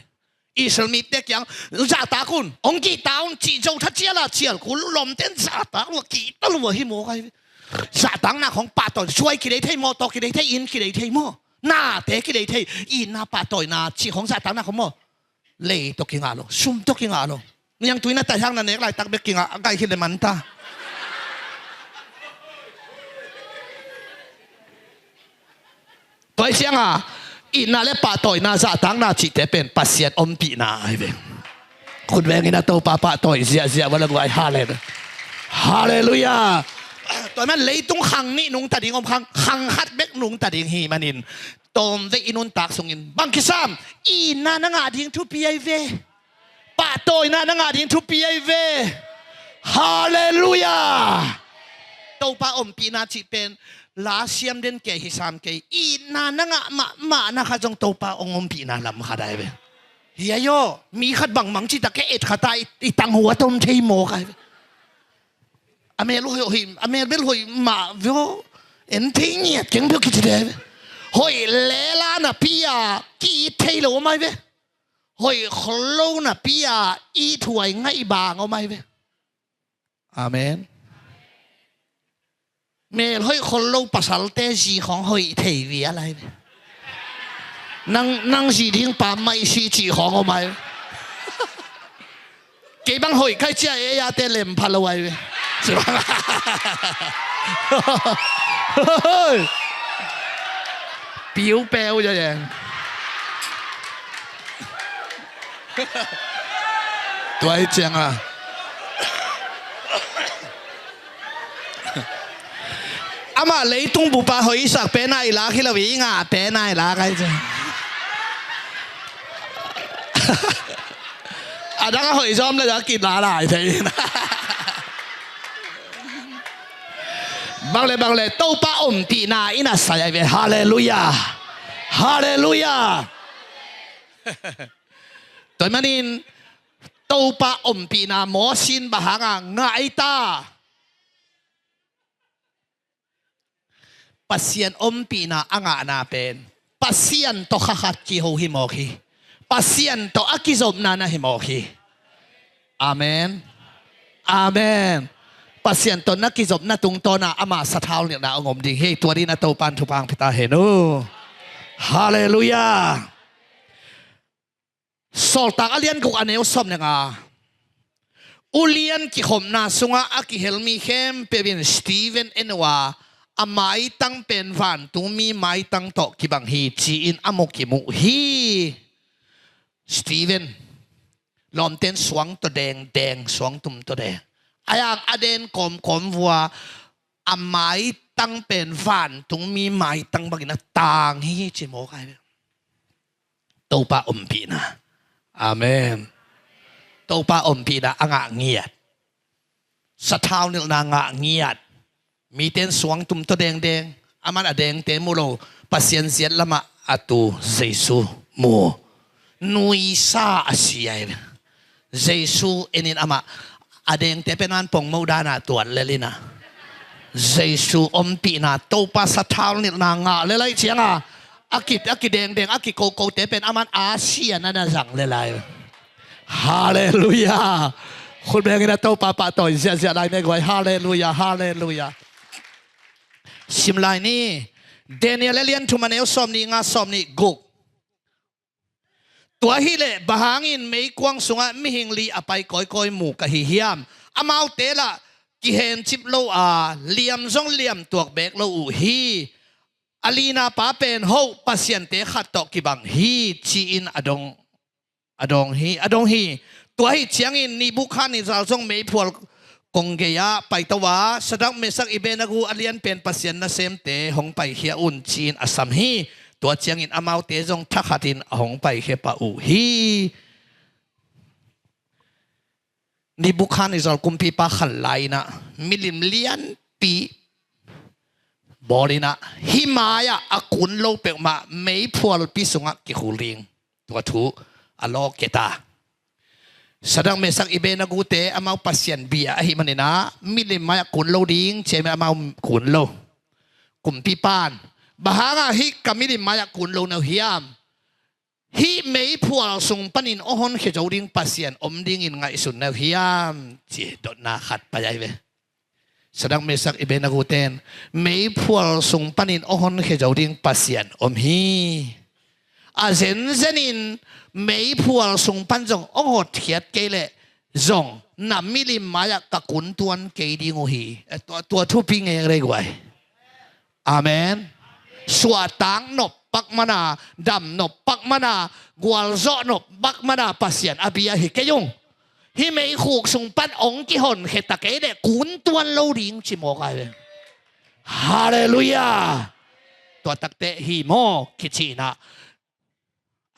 Israel mite kiang zahtak un, hong kihta un cih zo tha ciala cial kul lawmten zahtak lua kihta lua hi mawk ai ve. Zahtakna khong pahtawn suai kidei thei maw, tawh kidei thei, inn kidei thei maw? Nate kidei thei, itna pahtawina cih khong zahtakna khong maw? Lei tawh kingah lo, sum tawh kingah lo. Niangtui na taihang na nek laitak bek kingah a kai khit le manta. Tua hi cianga itna le pahtawina zahtakna cihte pen Pasian ompihna ahi ve. Khut vengin a Topa pahtawi ziahziah vala guai. Halleluiah. Halleluiah. Tua man leitung khang nih nungta ding om khang, khang khat bek nungta ding hi manin tawmvei i nuntak sungin bang kisam, itna na ngah ding thupi ahi ve. Pahtawina na ngah ding thupi ahi ve. Halleluiah. Topa ompihna cih pen la siam den kei hi sam kei, itna na ngah mahmahna khat zong Topa hong ompihna lam khat ahi ve. Hi ahi aw, mi khat bangmang cita kei et khata i, i tang hua tom thei mawk ahi ve. A mel hoih, hoih, a mel bel hoih mah vio. En thei ngiat keng bel kici deh. Hoih lela napi a ki-it thei lo om ai ve. Hoih khol lo napi a it huai ngaih bang om ai ve. Amen. Mel hoih khol lo pasalte zi khong hoih thei vial ai ve. Nang, nang zi ding pa maih si cih khong om ai ve. Kei bang hoih kai cia e, yate lem pha lo ai ve. Piu peu ya yang. Tua hi cianga amah leitung bupa hoihsak pen a i lak hi lo, i ngah pen a i lak ahi ciang. A dang a hoih zawm le a kila lai thei. Bang le bang le Topa ompihna in a sai ahi ve. Halleluiah. Halleluiah. Tua ahih manin Topa ompihna Moses in bang hanga ngah ei ta? Pasian ompihna a ngahna pen Pasian tawh kha khat kiho hi mawk hi. Pasian tawh a kizopna na hi mawk hi. Amen. Amen. Pasian tawh na kizopna tungtawna ama sathau nilhna hong om ding hi. Tua dingin a Topa in thupha hong pia ta hen uh. Halleluiah. Sawltak a lian guk a neu sawm le nga. Ulian kikhopna sungah a kihel mi khempeuh in Stephen en uh a, a maitang pen vantungmi maitang tawh kibang hi ci-in a mu kimu hi. Stephen, lawmten suang tawh dengdeng, suangtum tawh deng. A yang a den kawmkawm vua, a maitang pen vantungmi maitang bangin a tang hi ci mawk ai. Topa ompihna. Amen. Topa ompihna a ngah ngiat. Sathau nilhna ngah ngiat. Miten suangtum tawh dengdeng. Aman a dengte mu lo. Pasian ziat lamah a tu Jesu mu. Nuisa a si ai. Jesu enin amah a dengte pen an pongmo dana tuat lel ina. Jesu ompihna Topa sathau nilhna ngah lel ai cianga a ki, a kidengdeng a kikokote pen aman a sian ana zang lel ai. Halleluiah. Khut bengin a Topa pahtawi ziahziah lai me guai. Halleluiah. Halleluiah. Sim lai ni. Daniel a lian thum a neu sawm nih nga sawm nih guk. Tua hileh bang hangin meikuang sungah mihing li a pai kawikawi mu ka hi hiam? Amaute lah kihencip lo a liam zong liam tuak beek lo uh hi. A lina pa pen hoh pasiante khat tawh kibang hi ci-in a dong, a dong hi, a dong hi. Tua hi ciangin Nebukhadnezzar zong meiphual kong gei-ah paito a, Sadrak, Mesak, Abednego a lianpen Pasian nasemte hong paikhia un ci-in a sam hi. Tua ciangin amaute zong thakhatin a hong paikhia pah uh hi. Nebukhadnezzar kumpipa khan lai-inah milim lianpi bawl inah hih mai-ah a kun lo peuhmah meiphualpi sungah kikhul ding. Tua thu a lawk keta. Sadrak, Mesak, Abednego-te amau pasian bia ahih maninah milim mai-ah kun lo ding, ciami amau kun lo. Kumpipan, bang hangah hih ka milim mai-ah kun lo na uh hiam? Hih meiphual sung panin aw honkhia zo ding Pasian om dingin ngaihsun na uh hiam? Ci dotna khat pai ai ve. Sadrak, Mesak, Abednego-ten meiphual sung panin aw honkhia zo ding Pasian om hi. A zenzenin meiphual sung pan zong aw hotkhiat kei leh zong na milim mai-ah ka kun tuan kei ding uh hi. Eh, tua, tua thupi ngei rei guai. Amen. Suahtak nop pak mana, dam nop pak mana, gualzawh nop pak mana Pasian a bia hi kei ung. Hih meikhuk sung pan hong kihonkhia ta kei leh kun tuan lo ding ci mawk ai ve. Halleluiah. Tua takte hi maw kici inah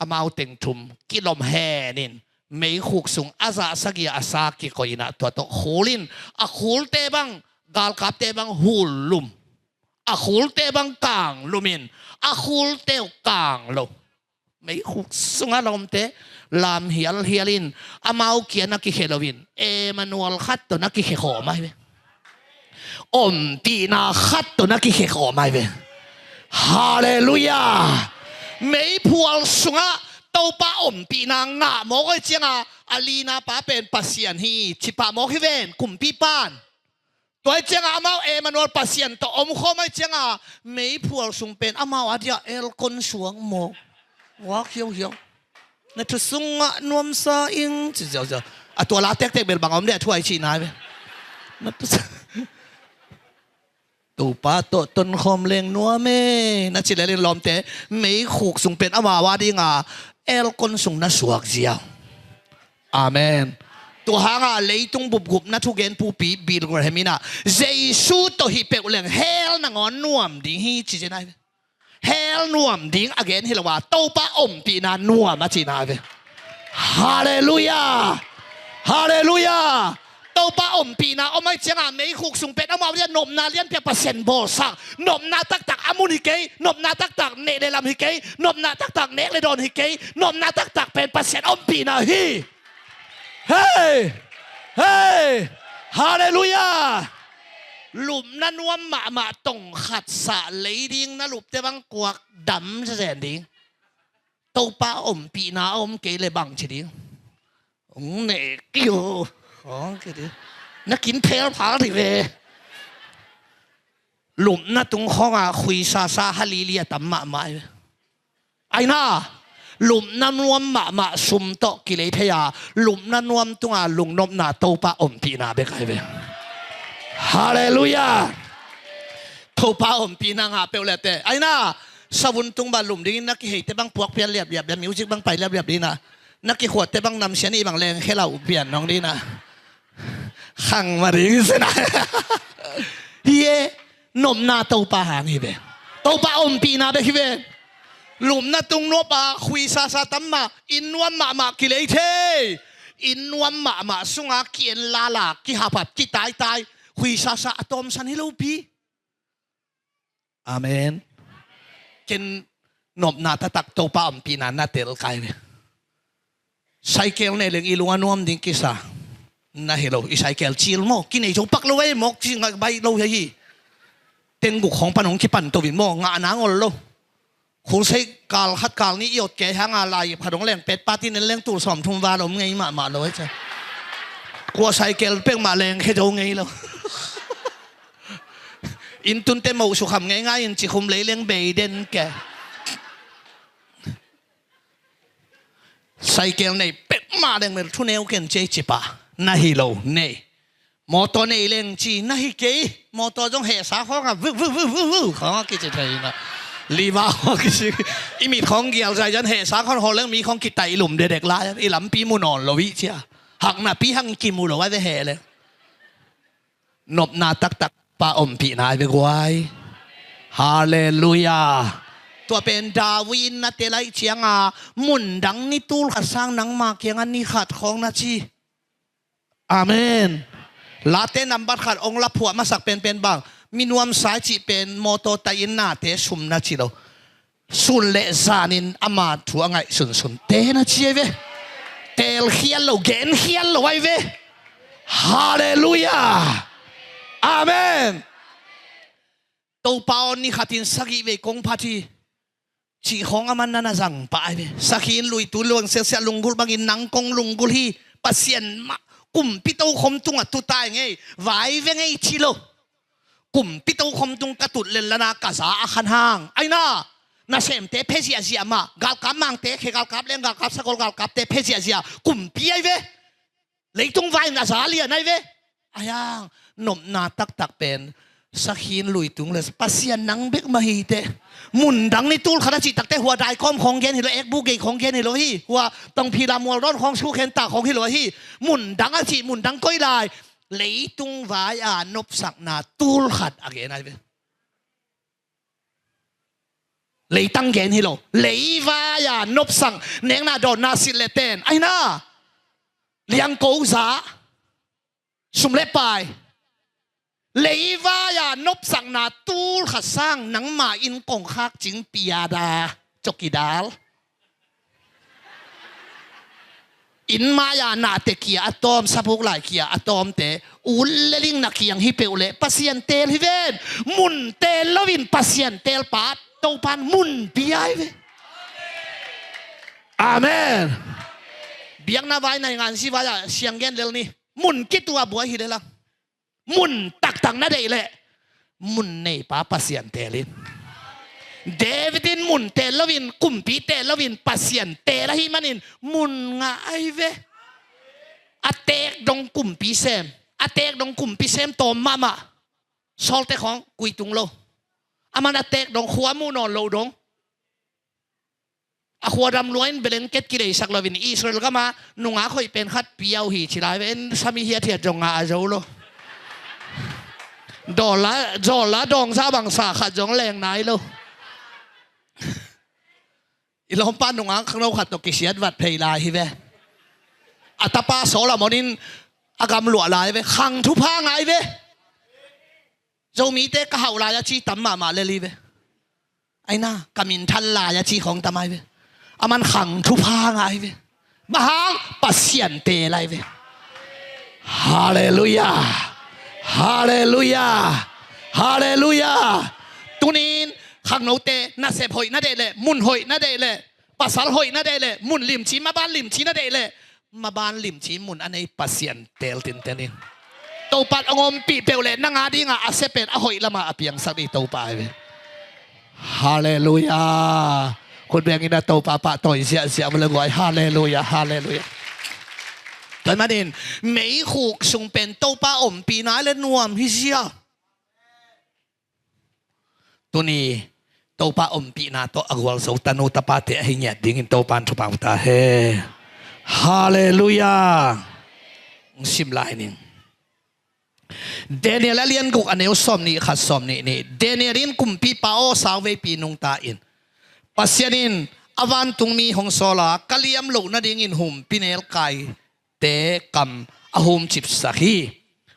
amau teng thum kilom henin meikhuk sung a zah sagih a sa kikoih inah tua tawh khul in, a khulte bang galkapte bang hullum, a khulte bang kanglumin, a khulte uh kang lo. Meikhuk sungah lawmte lam hialhial in amau kia na kikhia loin Emmanuel khat tawh na kikhia khawm ai ve. Ompihna khat tawh na kikhia khawm ai ve. Halleluiah. Meiphual sungah Topa ompihna ngah mawk ai cianga a lina pa pen Pasian hi ci pah mawk hi ven kumpipan. Tua ai cianga amau Emmanuel Pasian tawh omkhawm ai cianga meiphual sung pen amau a dia aircon suang mawk. Wak hiauhiau. Na thu sungah nuamsa ing ci ziauziau. A tua la tektek bel bang om deh a thu ai cihna ai ve. Na thu sa- Topa tawh tonkhawm leng nuam e na ci lelin lawmte meikhuk sung pen amau a dinga aircon sung na suak ziau. Amen. Tua hanga leitung bupgup na thugen pupi Billy Graham inah Jesu tawh hih peuh leng hell nangawn nuam ding hi ci zen ai ve. Hell nuam ding a gen hi lo a Topa ompihna nuam a cihna ai ve. Halleluiah. Halleluiah. Topa ompihna om ahih ciangah meikhuk sung pen amau lian nopna lianpi a Pasian bawlsak. Nopna taktak a mun hi kei, nopna taktak neh le lam hi kei, nopna taktak nek le dawn hi kei, nopna taktak pen Pasian ompihna hi. Hei! Hei! Halleluiah! Lupna nuam mahmah tong khat sah lei ding, na lupte bang kuak dam zen ding. Topa ompihna a om kei le bang ci ding. Hong ne kio. Hong kiti. Na kin phel phal hi ve. Lupna tung khawngah khuisasa halili a tam mahmah hi ve. Aina, lupna nuam mahmah sum tawh kilei thei a, lupna nuam tunga lungnopna Topa ompihna bek ahi ve. Halleluiah. Topa ompihna ngah peuh lete. Aina, savun tung bang lum dingin na kiheite bang puak pian liapliap, music bang pai liapliap dina. Na kikhuatte bang namsia nih bang lengkhia lo pian nong dina. Khang ma ding sena. Hi e, nopna Topa hang hi ve. Topa ompihna bek hi ve. Lupna tung nuam a khuisasa tam mah, inn nuam mahmah kilei thei. Inn nuam mahmah sunga ki-en lala, kihapat, kitaitai, khuisasa a tawmsan hi lopi. Amen. Ken nopna taktak Topa ompihna na tel kai ve. Cycle nei leng i lung a nuam ding kisa. Na hi lo, i cycle cil maw, kinei zo pak lo ei, mawk ci ngah baih lo hi. Tengguk khawng pan hong kipan to in maw, ngah nang ol lo. Khulsei kal khat kal nih i ot kei hanga lai ip khat hong leng pet patin en leng tul sawm thum val om ngei mahmah lo ei cia. Kua cycle pek mah leng khe zo ngei lo. Inn tunte moh sukham ngeingai in cikhum lei leng bei den ke. Cycle nei pek mah leng mel thuneu ken cei cipa. Na hi lo nei. Motor nei leng ci na hi kei. Motor zong hehsa khawngah vu vu vu vu vu khawngah kici thei na. Liva khawng kici. I mit khawng gial zai zan hehsa khawng hawl leng mi khawng kitai lum dedek lai. I lampi mu nawn lo i cia. Hakna pi hang kimu lo a ve heh leng. Nopna taktak pa ompihna ai ve guai. Halleluiah. Tua pen David in na tel ahih cianga mundang ni tul khat sang nangma kiangah ni khat khawng na ci. Amen. Late nambat khat ong la phuah masak penpen bang, minuam sai cih pen mawtaw tai in nate sum na ci lo. Sun le zanin ama thu a ngaih sunsun te na ci ai ve. Teelkhial lo, genkhial lo ai ve. Halleluiah. Amen. Topa aw, ni khatin sagih vei kong phat hi. Cih khawng a man na na zang pah ai ve. Sakhi in luitu luang siasia lunggulh bangin nang kong lunggulh hi. Pasian mah kumpi tokhom tungah tutai ngei. Vai ve ngei ci lo. Kumpi tokhom tung ka tut lenlana ka za a khan hang. Aina, nasemte phe ziahziah mah. Galkap mangte khe galkap leng galkap sagol galkapte phe ziahziah. Kumpi ai ve. Leitung vai in a za lian ai ve. Aiang, nopna taktak pen sakhin luitung le Pasian nang bek mah hi te. Mundang ni tul khat a cih takte hua daikawm khawng gen hi lo, ekbu gei khawng gen hi lo hi. Hua tongphi la mual dawn khawng sukhen ta khawng hi lo hi. Mundang a cih mundang koi lai. Leitung vai a nopsakna tul khat a gen ai ve. Leitang gen hi lo. Leivai a nopsak nekna dawnna silh le ten. Aina. Liangko za. Sum le pai. Leivai a nopsakna tul khat sang nangma inn kongkhak cing piada. Cokidal. Inn mai-a nahte kia a tawm, sabuk lai kia a tawmte, ut le ling na kiang hi peuh leh Pasian teel hi ven. Mun teel loin Pasian teel pa Topan mun pia hi ve. Amen. Biakna vai, naingansi vai-ah siang gen lel ni. Mun kitua buai hi lelang. Mun taktak na deih leh mun neipa Pasian teel in. David in mun teel loin, kumpi teel loin, Pasian teel ahih manin mun ngah ahi ve. A teek dong kumpi sem, a teek dong kumpi sem tawm mahmah. Sawlte khawng kuitung lo. Aman a teek dong khua muh nawn lo dong. A khuadam lua in blanket kileisak loin Israel gama nungak hoih pen khat pia uh hi ci lai ve. En sami hiathiat zong ngah a zo lo. Dollar, dollar dawngsa bangsa khat zong leng nai lo. I lawmpa nungak khangno khat tawh kisiat vat phei lai hi ve. A tapa Solomon in a gam luah lai ve, khang thupha ngai ve. Zomite ka hauh lai a ci tam mahmah lel hi ve. Aina, ka minthan lai a ci khawng tam ai ve. Aman khang thupha ngai ve. Bang hang? Pasian teel ai ve. Halleluiah. Halleluiah. Halleluiah. Tunin khangnote nasep hoih na deih leh, mun hoih na deih leh, pasal hoih na deih leh, mun limci, maban limci na deih leh, maban limci mun a nei Pasian teel tinten in. Topa hong ompih peuh leh nang a dingah a sia pen a hoih lamah a piangsak ding Topa hi ve. Halleluiah. Khut beng in a Topa pahtawi ziahziah mah le guai. Halleluiah, halleluiah. Tua ahih manin meikhuk sung pen Topa ompihna le nuam hi zia. Tuni Topa ompihna tawh a gualzo tanu tapate ahi ngiat dingin Topa in thupha ta hen. Halleluiah. Hong sim lai ning. Daniel a lian guk a neu sawmnih khat, sawmnih nih. Daniel in, Kumpipa aw, sauveipi nungta in. Pasian in a vantungmi hong sawl a, ka liam loh nadingin humpinelkai te kam a humcipsak hi.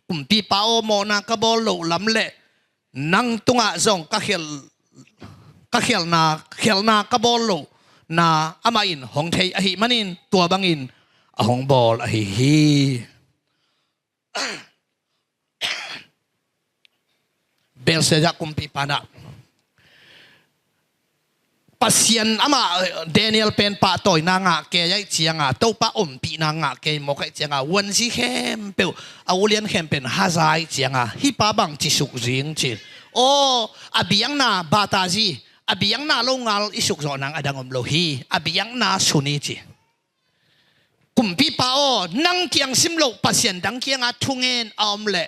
Kumpipa aw, mawhna ka bawl loh lam le nang tungah zong ka khial, ka khialna, khialna ka bawl lohna amah in hong thei ahih manin tua bangin a hong bawl ahi hi. Belshazzar kumpipa in ah Pasian amah, Daniel pen pahtawina ngah kei ahih cianga, Topa ompihna ngah kei mawk ahih cianga, vuanzi khempeuh, a ulian khempeuh in haza ahih cianga, hih pa bangci suk zing ci. Aw, a biakna batazi, a biakna longal i sukzawh nang a dang om lo hi, a biakna suni ci. Kumpipa aw, nang kiang sim loh pasian dang kianga thungen a om leh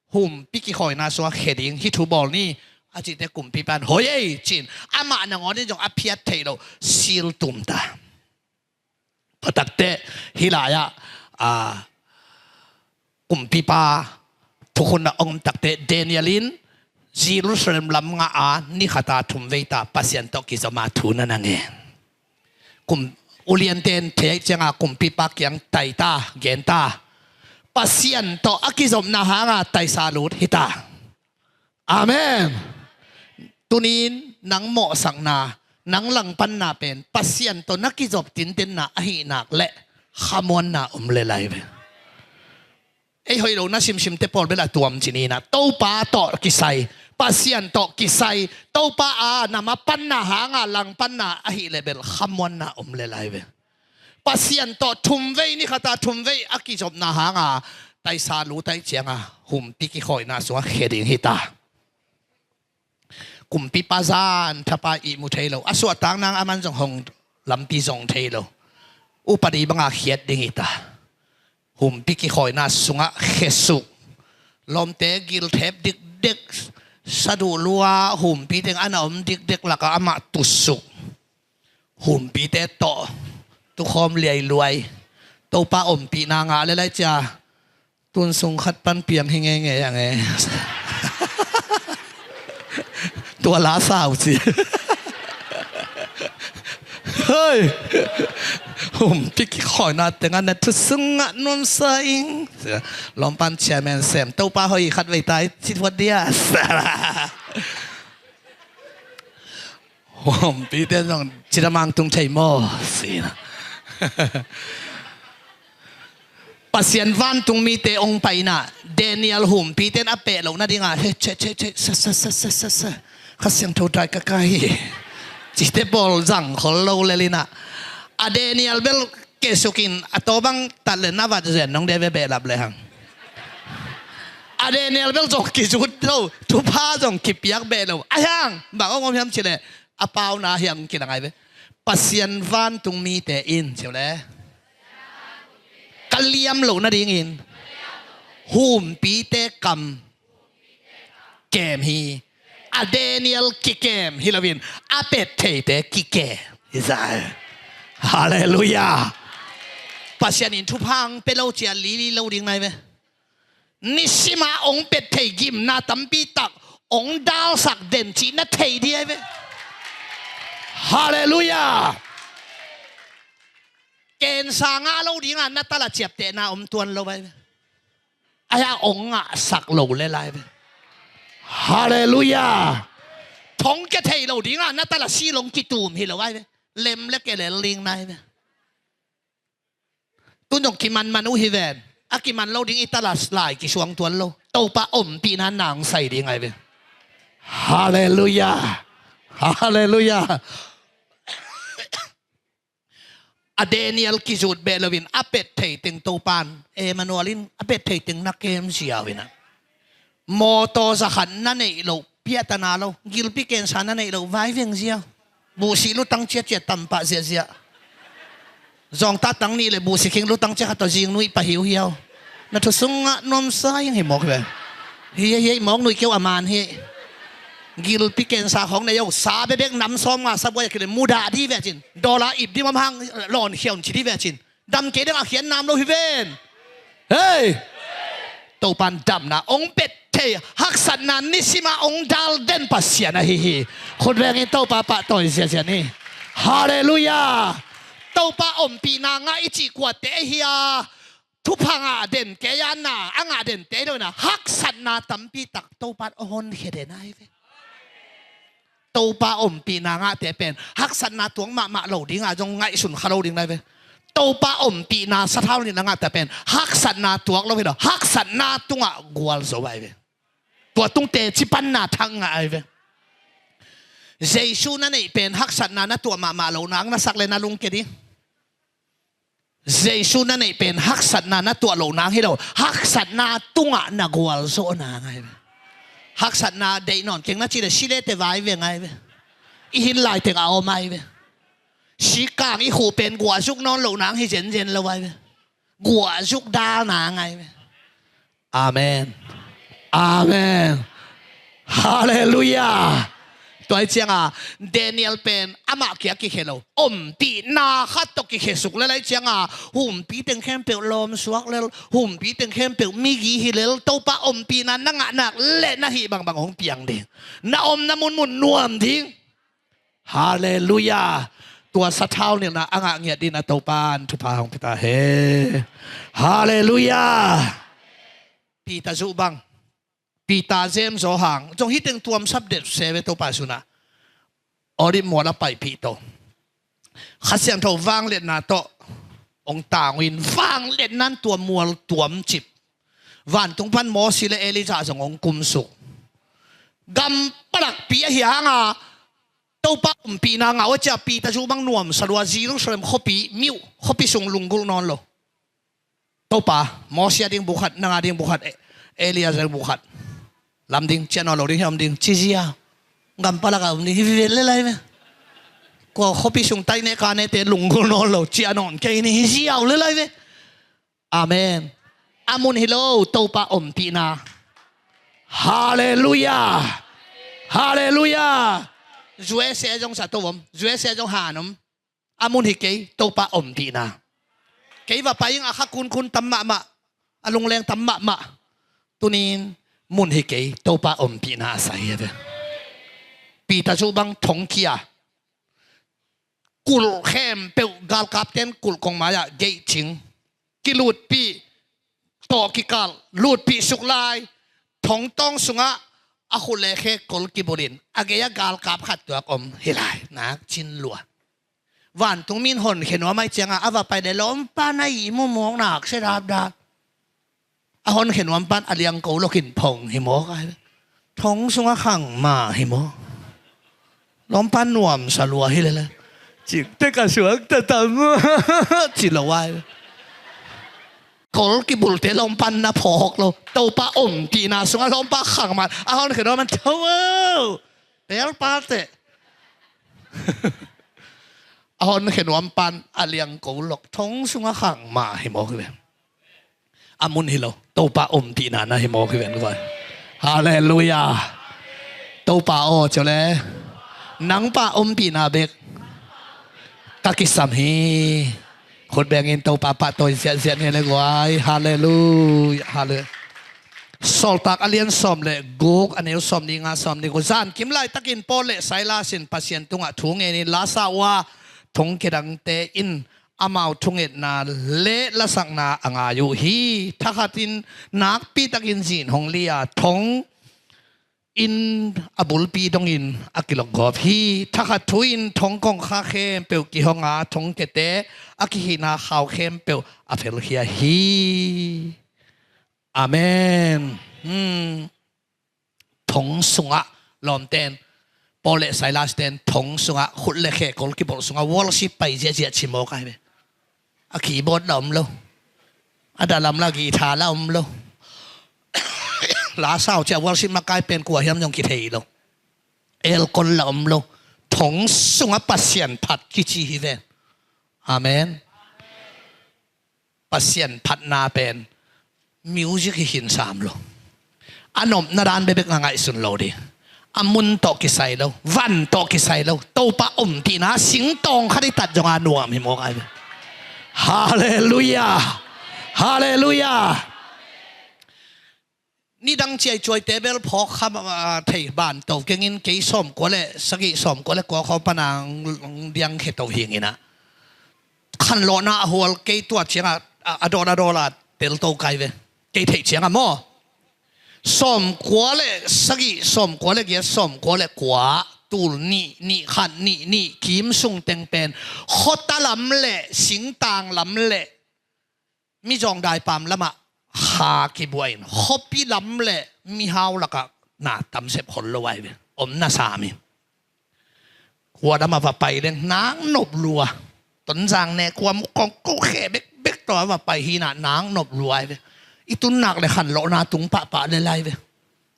humpi kikhawina sungah khia ding hih thu bawl ni, a cihte kumpipa in hoi ei ci-in amah nangawn in zong a phiat theih loh sil tum ta. Tua takteh hih lai-ah, a, kumpipa thukhun a om takteh Daniel in Jerusalem lam ngah a ni khata thumvei ta Pasian tawh kizom a thu na na ngen. Kum, uliante in thei ahih cianga kumpipa kiang tai ta, gen ta. Pasian tawh a kizopna hanga taisa lut hi ta. Amen. Tunin nang mawhsakna, nang langpanna pen Pasian tawh na kizop tintenna ahih nak leh khamuanna om lel lai ve. Ei hoih lo na simsimte pawl bel a tuam ci ni in ah, Topa tawh kisai, Pasian tawh kisai, Topa a na mapanna hanga langpanna ahih leh bel khamuanna om lel lai ve. Pasian tawh thumvei, ni khata thumvei a kizopna hanga taisa lut ahih cianga humpi kikhawina sungah khia ding hi ta. Kumpipa zan thapa ihmu thei lo. A suahtak nang aman zong hong lampi zong thei lo. Upadi banga khiat ding hi ta. Humpi kikhawina sungah khesuk. Lawmte gilthep dikdek. Saduh lua humpite teng a na om dikdek lakah amah tusuk. Humpite tawh tukhawm liailuai. Topa ompihna ngah lel lai cia. Tun sung khat pan piang hi ngeingei ang e. Tua la sau ci. Hoi. Humpi kikhawina tengah na thu sungah nuamsa ing. Lawmpan chairman sem. Topa hoi khat vei tai ci thuat dia. Humpite zong cidamang tung thei maw? Sina. Pasian vantungmite ong paina Daniel humpite in a peh loh nadinga he che che che sa sa sa sa sa sa Kha Siangtho dai ka kai hi. Cite pawl zang khol lo lel ina. A Daniel bel kesukin a tawbang tat le na vat zen nong de ve behlap le hang. A Daniel bel zong kizut lo, thupha zong kipiak beh lo. A hiang, bang ong om hiam cile, a pauna hiang kilang ai ve. Pasian vantungmite in, cile. Ka liam loh nadingin. Humpite kam kem hi. A Daniel kikem hi loin a pet theite kikem hi zai. Halleluiah. Pasian in thupha pe lo cia lili lo ding nai ve. Nisima ong pet thei gimna tampi tak ong dalsak den cih na thei dih ai ve. Halleluiah. Kensa ngah lo dinga na tala ciaptehna om tuan lo ai ve. Ahi a ong ngahsak lo le lai ve. Halleluiah. Thong kia thei lo dingah na tala silong kitum hi lo ai ve. Lem le ke lel ding nai ve. Tun zong kimanman uh hi ven. A kiman lo ding i tala lai kisuang tuan lo. Topa ompihna nang sai ding ai ve. Halleluiah. Halleluiah. A Daniel kizut beh loin a pet thei teng Topan Emmanuel in a pet thei teng na kem ziau inah. Mawtaw zakhat na neih loh piahtana lo, gilpi kensa na neih loh vaiveng ziau. Buhsih lutang ciatciat tampah ziahziah. Zawngtah tang nih le buhsih khing lutang ciakhat tawh zing nuih pah hiuhiau. Na thu sungah nuamsa ing hi mawk ve. Hi hi hi mawk nuih keu a man hi. Gilpi kensa khawng nei o sa bebek nam sawm nga sa buai a kile mudah di vecin. Dollar ip di mam hang lawn khiaun ci di vecin. Dam kei deng a khian nam lo hi ven. Hei. Topan damna ong pet thei haksatna nisima ong dal den Pasian ahi hi. Khut vengin Topa pahtawi ziazia ni. Halleluiah. Topa ompihna ngah i cih kuate ahi a. Thupha ngah den kei a na a ngah den te lo na haksatna tampi tak Topan ong honkhia den ahi ve. Topa ompihna ngahte pen haksatna tuak mahmah lo dingah zong ngaihsun kha lo ding nai ve. Topa ompihna sathau nina ngahte pen haksatna tuak lo hi lo haksatna tungah gualzo ai ve. Tua tungte cipanna thak ngah ai ve. Jesu na neih pen haksatna na tuah mahmah lo nang na sak le na lungke ding. Jesu na neih pen haksatna na tuah loh nang hi lo haksatna tungah na gualzawh nang ai ve. Haksatna deih nawn keng na cih le si le te vai ve ngai ve. I hin lai teng a om ai ve. Sikang i khuh pen guahzuk nawn loh nang hi zenzen lo ai ve. Guahzuk dal nang ai ve. Amen. Amen. Halleluiah. Tua hi cianga Daniel pen amah kia kikhia lo ompihna khat tawh kikhesuk lel ahi cianga humpi teng khempeuh lawmsuak lel humpi teng khempeuh migi hi lel Topa ompihna na ngahnak le na hih bangbang hong piang ding na omna munmun nuam ding. Halleluiah. Tua sathau nilhna a ngah ngiat dina Topan thupha hong pita he. Halleluiah. Peter zuh bang Peter James Johan zong hiteng tuamsap det se ve Topa suna. Olive mual a paipih to. Kha Siangtho vangliatna tawh hong tang uh in vangliatnan tua mual tuamcip. Vantung pan Mosi le Elijah zong hong kumsuk. Gam palakpi ahi hanga Topa ompihna ngah uh a cia Peter zuh bang nuamsa lua Jerusalem khuapi miuh khuapi sung lunggulh nawn lo. Topa Mosi a ding bukhat nanga ding bukhat Elijah ding bukhat lam ding ciah nawn lo ding hi om ding ci zia. Gam palaka om ding hi vivel le lai ve. Kua khuapi sung taineh kanete lunggulh nawn lo ciah nawn kei ni hi ziau le lai ve. Amen. A mun hi lo Topa ompihna. Halleluiah. Halleluiah. Zuese zong sa to om Zuese zong han om. A mun hi kei Topa ompihna. Kei va pai ing a kha kunkun tam mahmah a lungleng tam mahmah. Tunin mun hi kei Topa ompihna a sai hi a ve. Peter zuh bang thongkia kulh khempeuh galkapten kulh kong mai-ah geihcing kilutpih tawh kikal lutpih suk lai thongtawng sungah a khut le khe kol kibulhin a gei-ah galkap khat tuak om hi lai nak cin lua. Vantung min honkhia nuam ai cianga a va pai le lawmpa na i mumawk nak se dapdap. A honkhia nuam pan a liangko lokin phong hi mawk ai. Thong sunga khang ma hi mawk. Lawmpa nuamsa lua hi lele. Cikte ka suak tatam ci lo ai. Kol kibulte lawmpan na phawk lo. Topa ompihna sunga lawmpa khang man a honkhia nuam man tho. Pelpate. A honkhia nuam pan a liangko lok thong sunga khang ma hi mawk hi ve. A mun hi lo Topa ompihna na hi mawk hi ven guai. Halleluiah. Topa aw cio le nangpa ompihna bek ka kisam hi. Khut bengin Topa pahtawi ziahziah ni le guai. Halleluiah. Halleluiah. Sawltak a lian sawm le guk a neu sawm ni nga sawm ni guk zan kim laitakin Paul le Silas in Pasian tungah thu ngenin lasa uh a thongkia dangte in amau thungetna le lasakna a ngai uh hi. Thakhatin nakpitakin zin hong lia, thong in a bulpi dongin a kilokgawp hi. Thakhat thu in thong kongkha khempeuh kihonga, thongkiate a kihihna khau khempeuh a phelkhia hi. Amen. Hmm. Thong sungah lawmten, Paul le Silas ten thong sungah khut le khekol kibolh sungah worship pai ziahziah ci mawk ai ve. A keyboard la om lo, a dalam la guitar la om lo. La sau cia worship makai pen kua hiam zong kithei lo. Elkol la om lo. Thong sungah Pasian phat kici hi ve. Amen. Pasian phatna pen music hi khin sam lo. A nopna dan bekbek na ngaihsun lo ding. A mun tawh kisai lo, van tawh kisai lo. Topa omtihna singtawng khat i tat zong a nuam hi mawk ai ve. Halleluiah. Halleluiah. Nidang ciaicuaite bel phawk kha, ah, thei ban to kengin kei sawmkua le sagih, sawmkua le kua khawng pana ang diang khe to hingin ah, khanlawhna a hual kei tua ciangah a, a dawn a dawn a tel to kai ve. Kei theih ciangah maw, sawmkua le sagih, sawmkua le giat, sawmkua le kua, tul nih, nih khat, nih nih kim sung teng pen khuata lam le singtang lam le mizawng daipam lamah kha kibuahin khuapi lam le mihau lakah na tamsep khol lo ai ve. Om na samin. Kua dam a va pai leng nang nop lua. Tonzang ne kua mukong ko khe bekbek tawh a va pai hinah nang nop lua ai ve. I tun nak le khanlawhna tung pahpah le lai ve.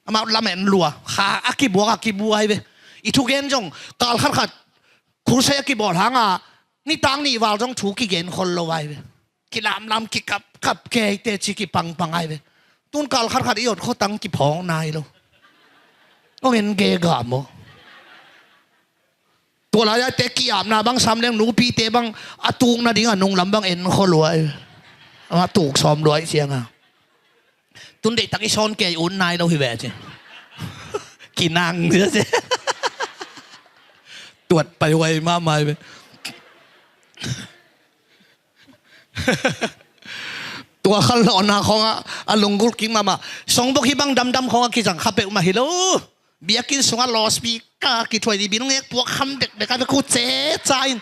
Amau lamen lua. Kha a kibuak a kibuai ve. I thugen zong kal khatkhat khulsai a kibawl hanga nitang nih val zong thu kigen khol lo ai ve. Kilamlam kikapkap keite ci kipangpang ai ve. Tun kal khatkhat i ot khuatang kiphawng nai lo. Ong en gega maw? Tua lai-a te ki-apna bang sam leng nupite bang a tukna ding a nunglam bang en khua luai. Ama tuk sawm luai cianga tun deihtak i sawn kei un nai lo hi ve ci. Kinang ci. Tuat pai huai mahmah hi ve. Tua khanlawhna khawngah a lunggulh kik mahmah. Songbok hi bang damdam khawngah kizang kha peuhmah hi lo. Biakinn sungah loudspeaker kithuai ni, bilngek puak kham dekdek a ve, ku ceca in.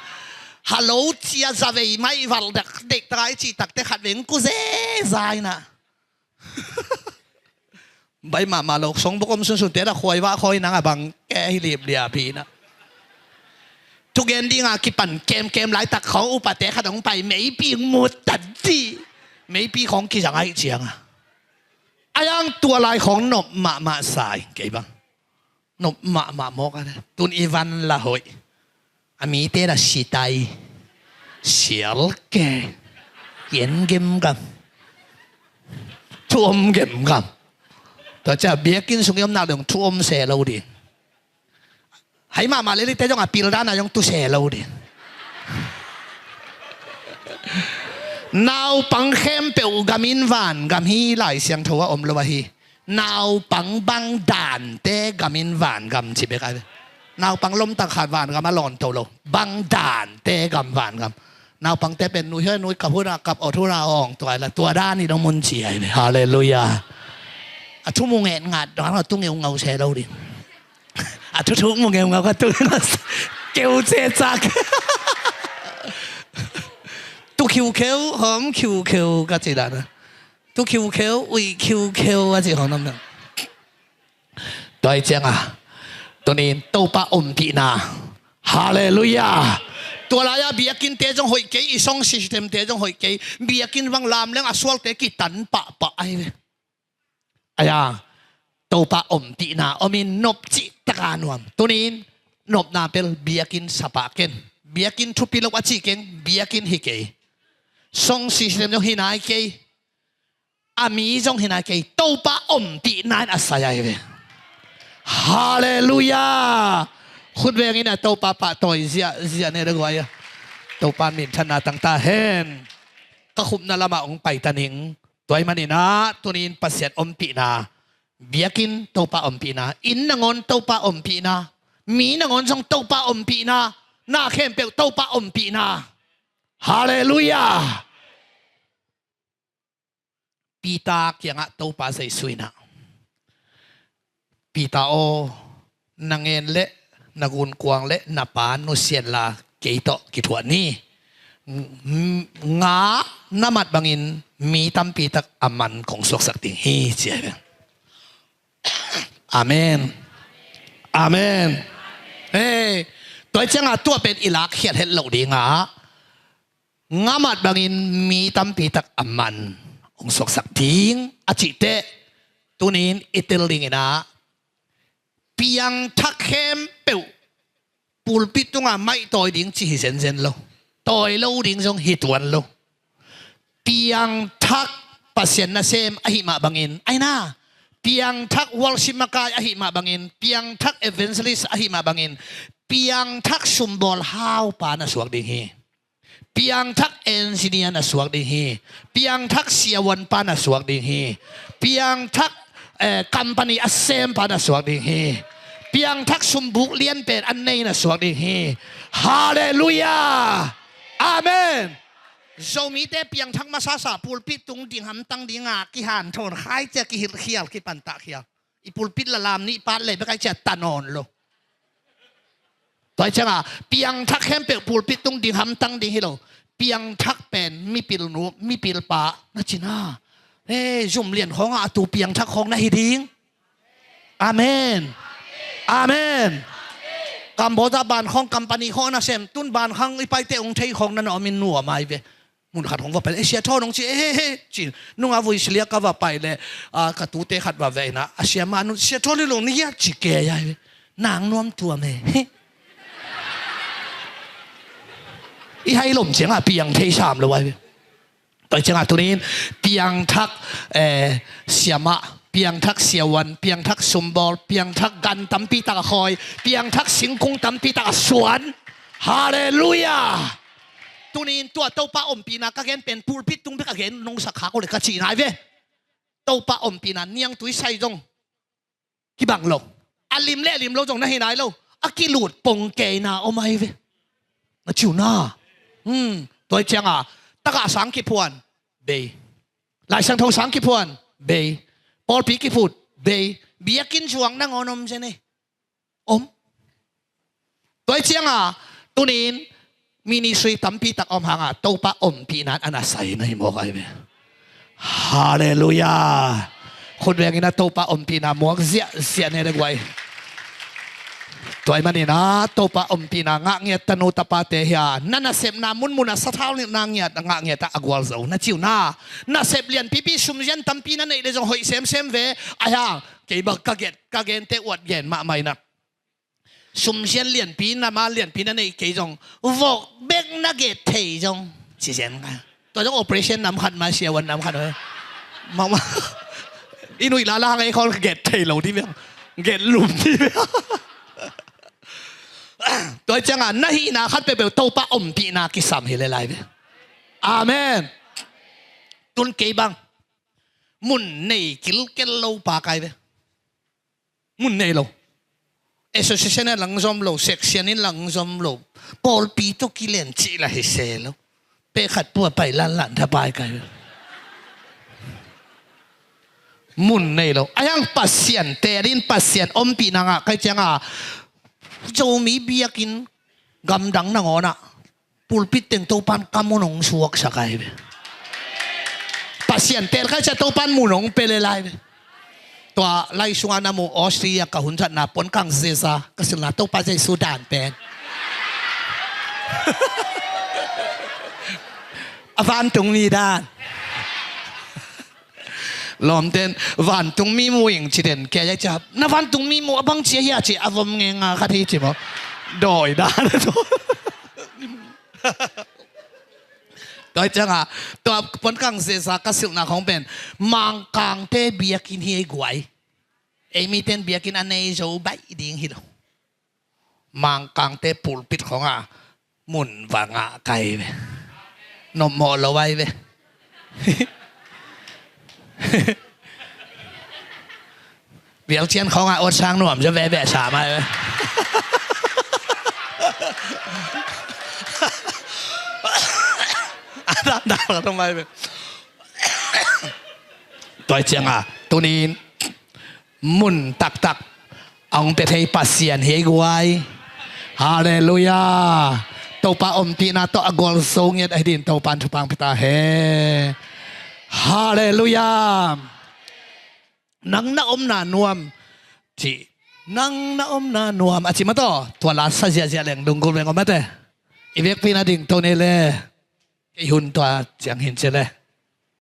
Halo cia zavei mai val dek deihtak a i cih takte khat veng ku zeza in ah. Bai mahmah lo, songbok om sunsunte dah khuai vah khawi nang a bang ke hi lipliap hi na. Thugen dinga kipan kemkem laitak khawng upate khat hong pai meipi mut tadih. Meipi khawng kizang aih cianga. Ayang tua lai khawng nop mahmah sai kei bang. Nop mahmah mawk a ne. Tun i van la hoih. A mite la sitai. Sial ke. Yen gemgam. Thu om gemgam. Tua cia biakinn sung i om nak dong thu om se lo ding. Hai mahmah lelite zong a pil dan a zong tu se lo ding. Naupang khempeuh gamin van gam hi, Lai Siangtho a om lo ahi. Naupang bang dante gamin vangam ci bek ai ve. Naupang lomtak khat vangam a lawn to lo. Bang dante gam vangam. Naupangte pen nui hoi nui kap huna kap ot huna awng tua ai la tua dan i dong mun ci ai ve. Halleluiah. A thu mu nget ngat dong a tu ngeu ngau se lo ding. A thu thu mu ngeu ngau ka tu ngeu ngau se. Keu ce cak. Tu khiu kheu hom khiu kheu ka ci dan a. Tu khiukheu, uih khiukheu a cih khawng namdang. Tua hi cianga tunin Topa omtihna. Halleluiah. Tua lai-a biakinnte zong hoih kei, i song systemte zong hoih kei. Biakinn bang lam leng a sualte kitan pahpah ahi ve. Aia Topa omtihna omin nop cihtaka nuam. Tunin nopna pel biakinn sapah ken. Biakinn thupi lo a cih keng, biakinn hi kei. Song system zong hi nai kei. A mi zong hi nai kei, Topa omtihna in a sai ahi ve. Halleluiah. Khut vengin a Topa pahtawi ziahziah ne dagua ia. Topa minthanna tangta hen. Ka khupna lamah hong paita ning. Tua ahih maninah tunin Pasian ompihna. Biakinn Topa ompihna. Inn nangawn Topa ompihna. Mi nangawn zong Topa ompihna. Na khempeuh Topa ompihna. Halleluiah. Peter kiangah Topa Jesu in ah, Peter aw, na ngen le na gunkuang le na pa nusia inla kei tawh kithuah ni. Nga na mat bangin mi tampi tak a man kong suaksak ding hi, ci hi ve. Amen. Amen. Hei, tua ciangah tua pen i lakkhiat het loh dingah, nga mat bangin mi tampi tak a man hong suaksak ding a cih teh, tuni-in i tel dingin ah, piangthak khempeuh pulpit tungah maih tawi ding cih hi zenzen lo. Tawi lo ding zong hi tuan lo. Piangthak Pasian nasem ahih mah bangin, aina, piangthak worship makai ahih mah bangin, piangthak evangelist ahih mah bangin, piangthak sumbawl haupa na suak ding hi. Piangthak engineer na suak ding hi. Piangthak siavuanpa na suak ding hi. Piangthak, eh, company a sempa na suak ding hi. Piangthak sumbuk lianpen a nei na suak ding hi. Halleluiah. Amen. Zomite piangthak masasa pulpit tung ding hamtang dingah kihanthawn khai cia, kihilhkhial, kipantahkhial. I pulpit la lam nih pat lei bek ai cia ta nawn lo. Tua hi ciangah piangthak khempeuh pulpit tung ding hamtang ding hi lo. Piangthak pen mipilnu mipilpa na cina. Hei, zum lian khawngah a tu piangthak khawng na hi ding. Amen. Amen. Cambodia ban khawng company khawng na sem, tun ban khang i paite ung thei khawng na na omin nuam ai ve. Mun khat hong va pai le, "Eh, Sia Thawn hong ci, eh, eh, eh," ci. Nunga vui silia ka va pai le, ah, ka tute khat va ve ina, a sia ma nun, "Sia Thawn i lung ni a," ci ke ai ve. Nang nuam tuam e. I hai lom ciangah piang thei sam lo ai ve. Tua ciangah tunin piangthak, eh, siamah, piangthak siavuan, piangthak sumbawl, piangthak gan tampi tak a khawi, piangthak singkung tampi tak a suan. Halleluiah. Tunin tua Topa ompihna ka gen pen pulpit tung bek a gen nungsak khak uh le ka cih nai ve. Topa ompihna niangtui sai zong kibang lo. A lim le a lim lo zong na hi nai lo. A kilut pong keina om ai ve. Na ciu na. Hmm. Tua hi ciangah tagah sang kiphuan, bei. Laisiangtho sang kiphuan, bei. Pawlpi kiphut, bei. Biakinn zuang nangawn om zen e. Om. Tua hi ciangah tunin ministry tampi tak om hangah Topa ompihna in a na sai na hi mawk ai ve. Halleluiah. Khut vengin a Topa ompihna muak ziahziah ne le guai. Tua hi manin a Topa ompihna ngah ngiat tanu tapate hi a, na nasepna munmun a sathau nilhna ngiat a ngah ngiat a gualzo na ciu na. Nasep lianpipi sumzian tampi na neih le zong hoih semsem ve. Ahi hang kei bang ka gen, ka gente uat gen mahmah ina. Sumsian lianpi, nama lianpi na neih kei zong vok bek na get thei zong ci zen ka. Tua zong operation nam khat ma, siavuan nam khat ma. I nuih lala hang ei khawng get thei lo dih bek, get lum dih bek. Tua ciangah na hihna khat peuhpeuh Topa ompihna kisam hi lelai ve. Amen. Tun kei bang mun nei kilkel lo pa kai ve. Mun nei lo. Association in lang zom lo, section in lang zom lo. Pawlpi tawh kilen cih la hi se lo. Pekhat pua pai lanlan thapai kai. Mun nei lo. Ahi hang Pasian teelin Pasian ompihna ngah kai ciangah Zomi biakinn gamdang nangawnah pulpit teng Topan ka mun hong suaksak ai ve. Pasian teel kai cia Topan mun hong pia lel ai ve. Tua lai sungah na mu Austria ka hun thatna puan kang zeza ka silna Topa Jesu dan pen a vantungmi dan. Lawmten vantungmi mu ing ci den kei ai cia na vantungmi mu a bang cia hia ci a vom ngenga khat hi ci maw. Dawi dan a tua. Tua ciangah tua puan kang zeza ka silhna khong pen Mangkangte biakinn hi ei guai. Ei miten biakinn a nei zo baih ding hi lo. Mangkangte pulpit khongah mun va ngah kai ve. Nopmawh lo ai ve. Bialcian khongah uat sang nuam cia veve sa mai ve. Dah, dah, dah, dah, dah. Tua ciangah tunin mun taktak a hong pia thei Pasian hi ei guai. Halleluiah. Topa ompihna tawh a gualzo ngiat ahi dingin Topa in thupha hong pia ta hen. Halleluiah. Nang na omna nuam ci. Nang na omna nuam a ci mah tawh tua la sa ziahziah leng lunggulh veng om mate. I vekpi na ding to nei le. Kei hun tua ciang hin ci le.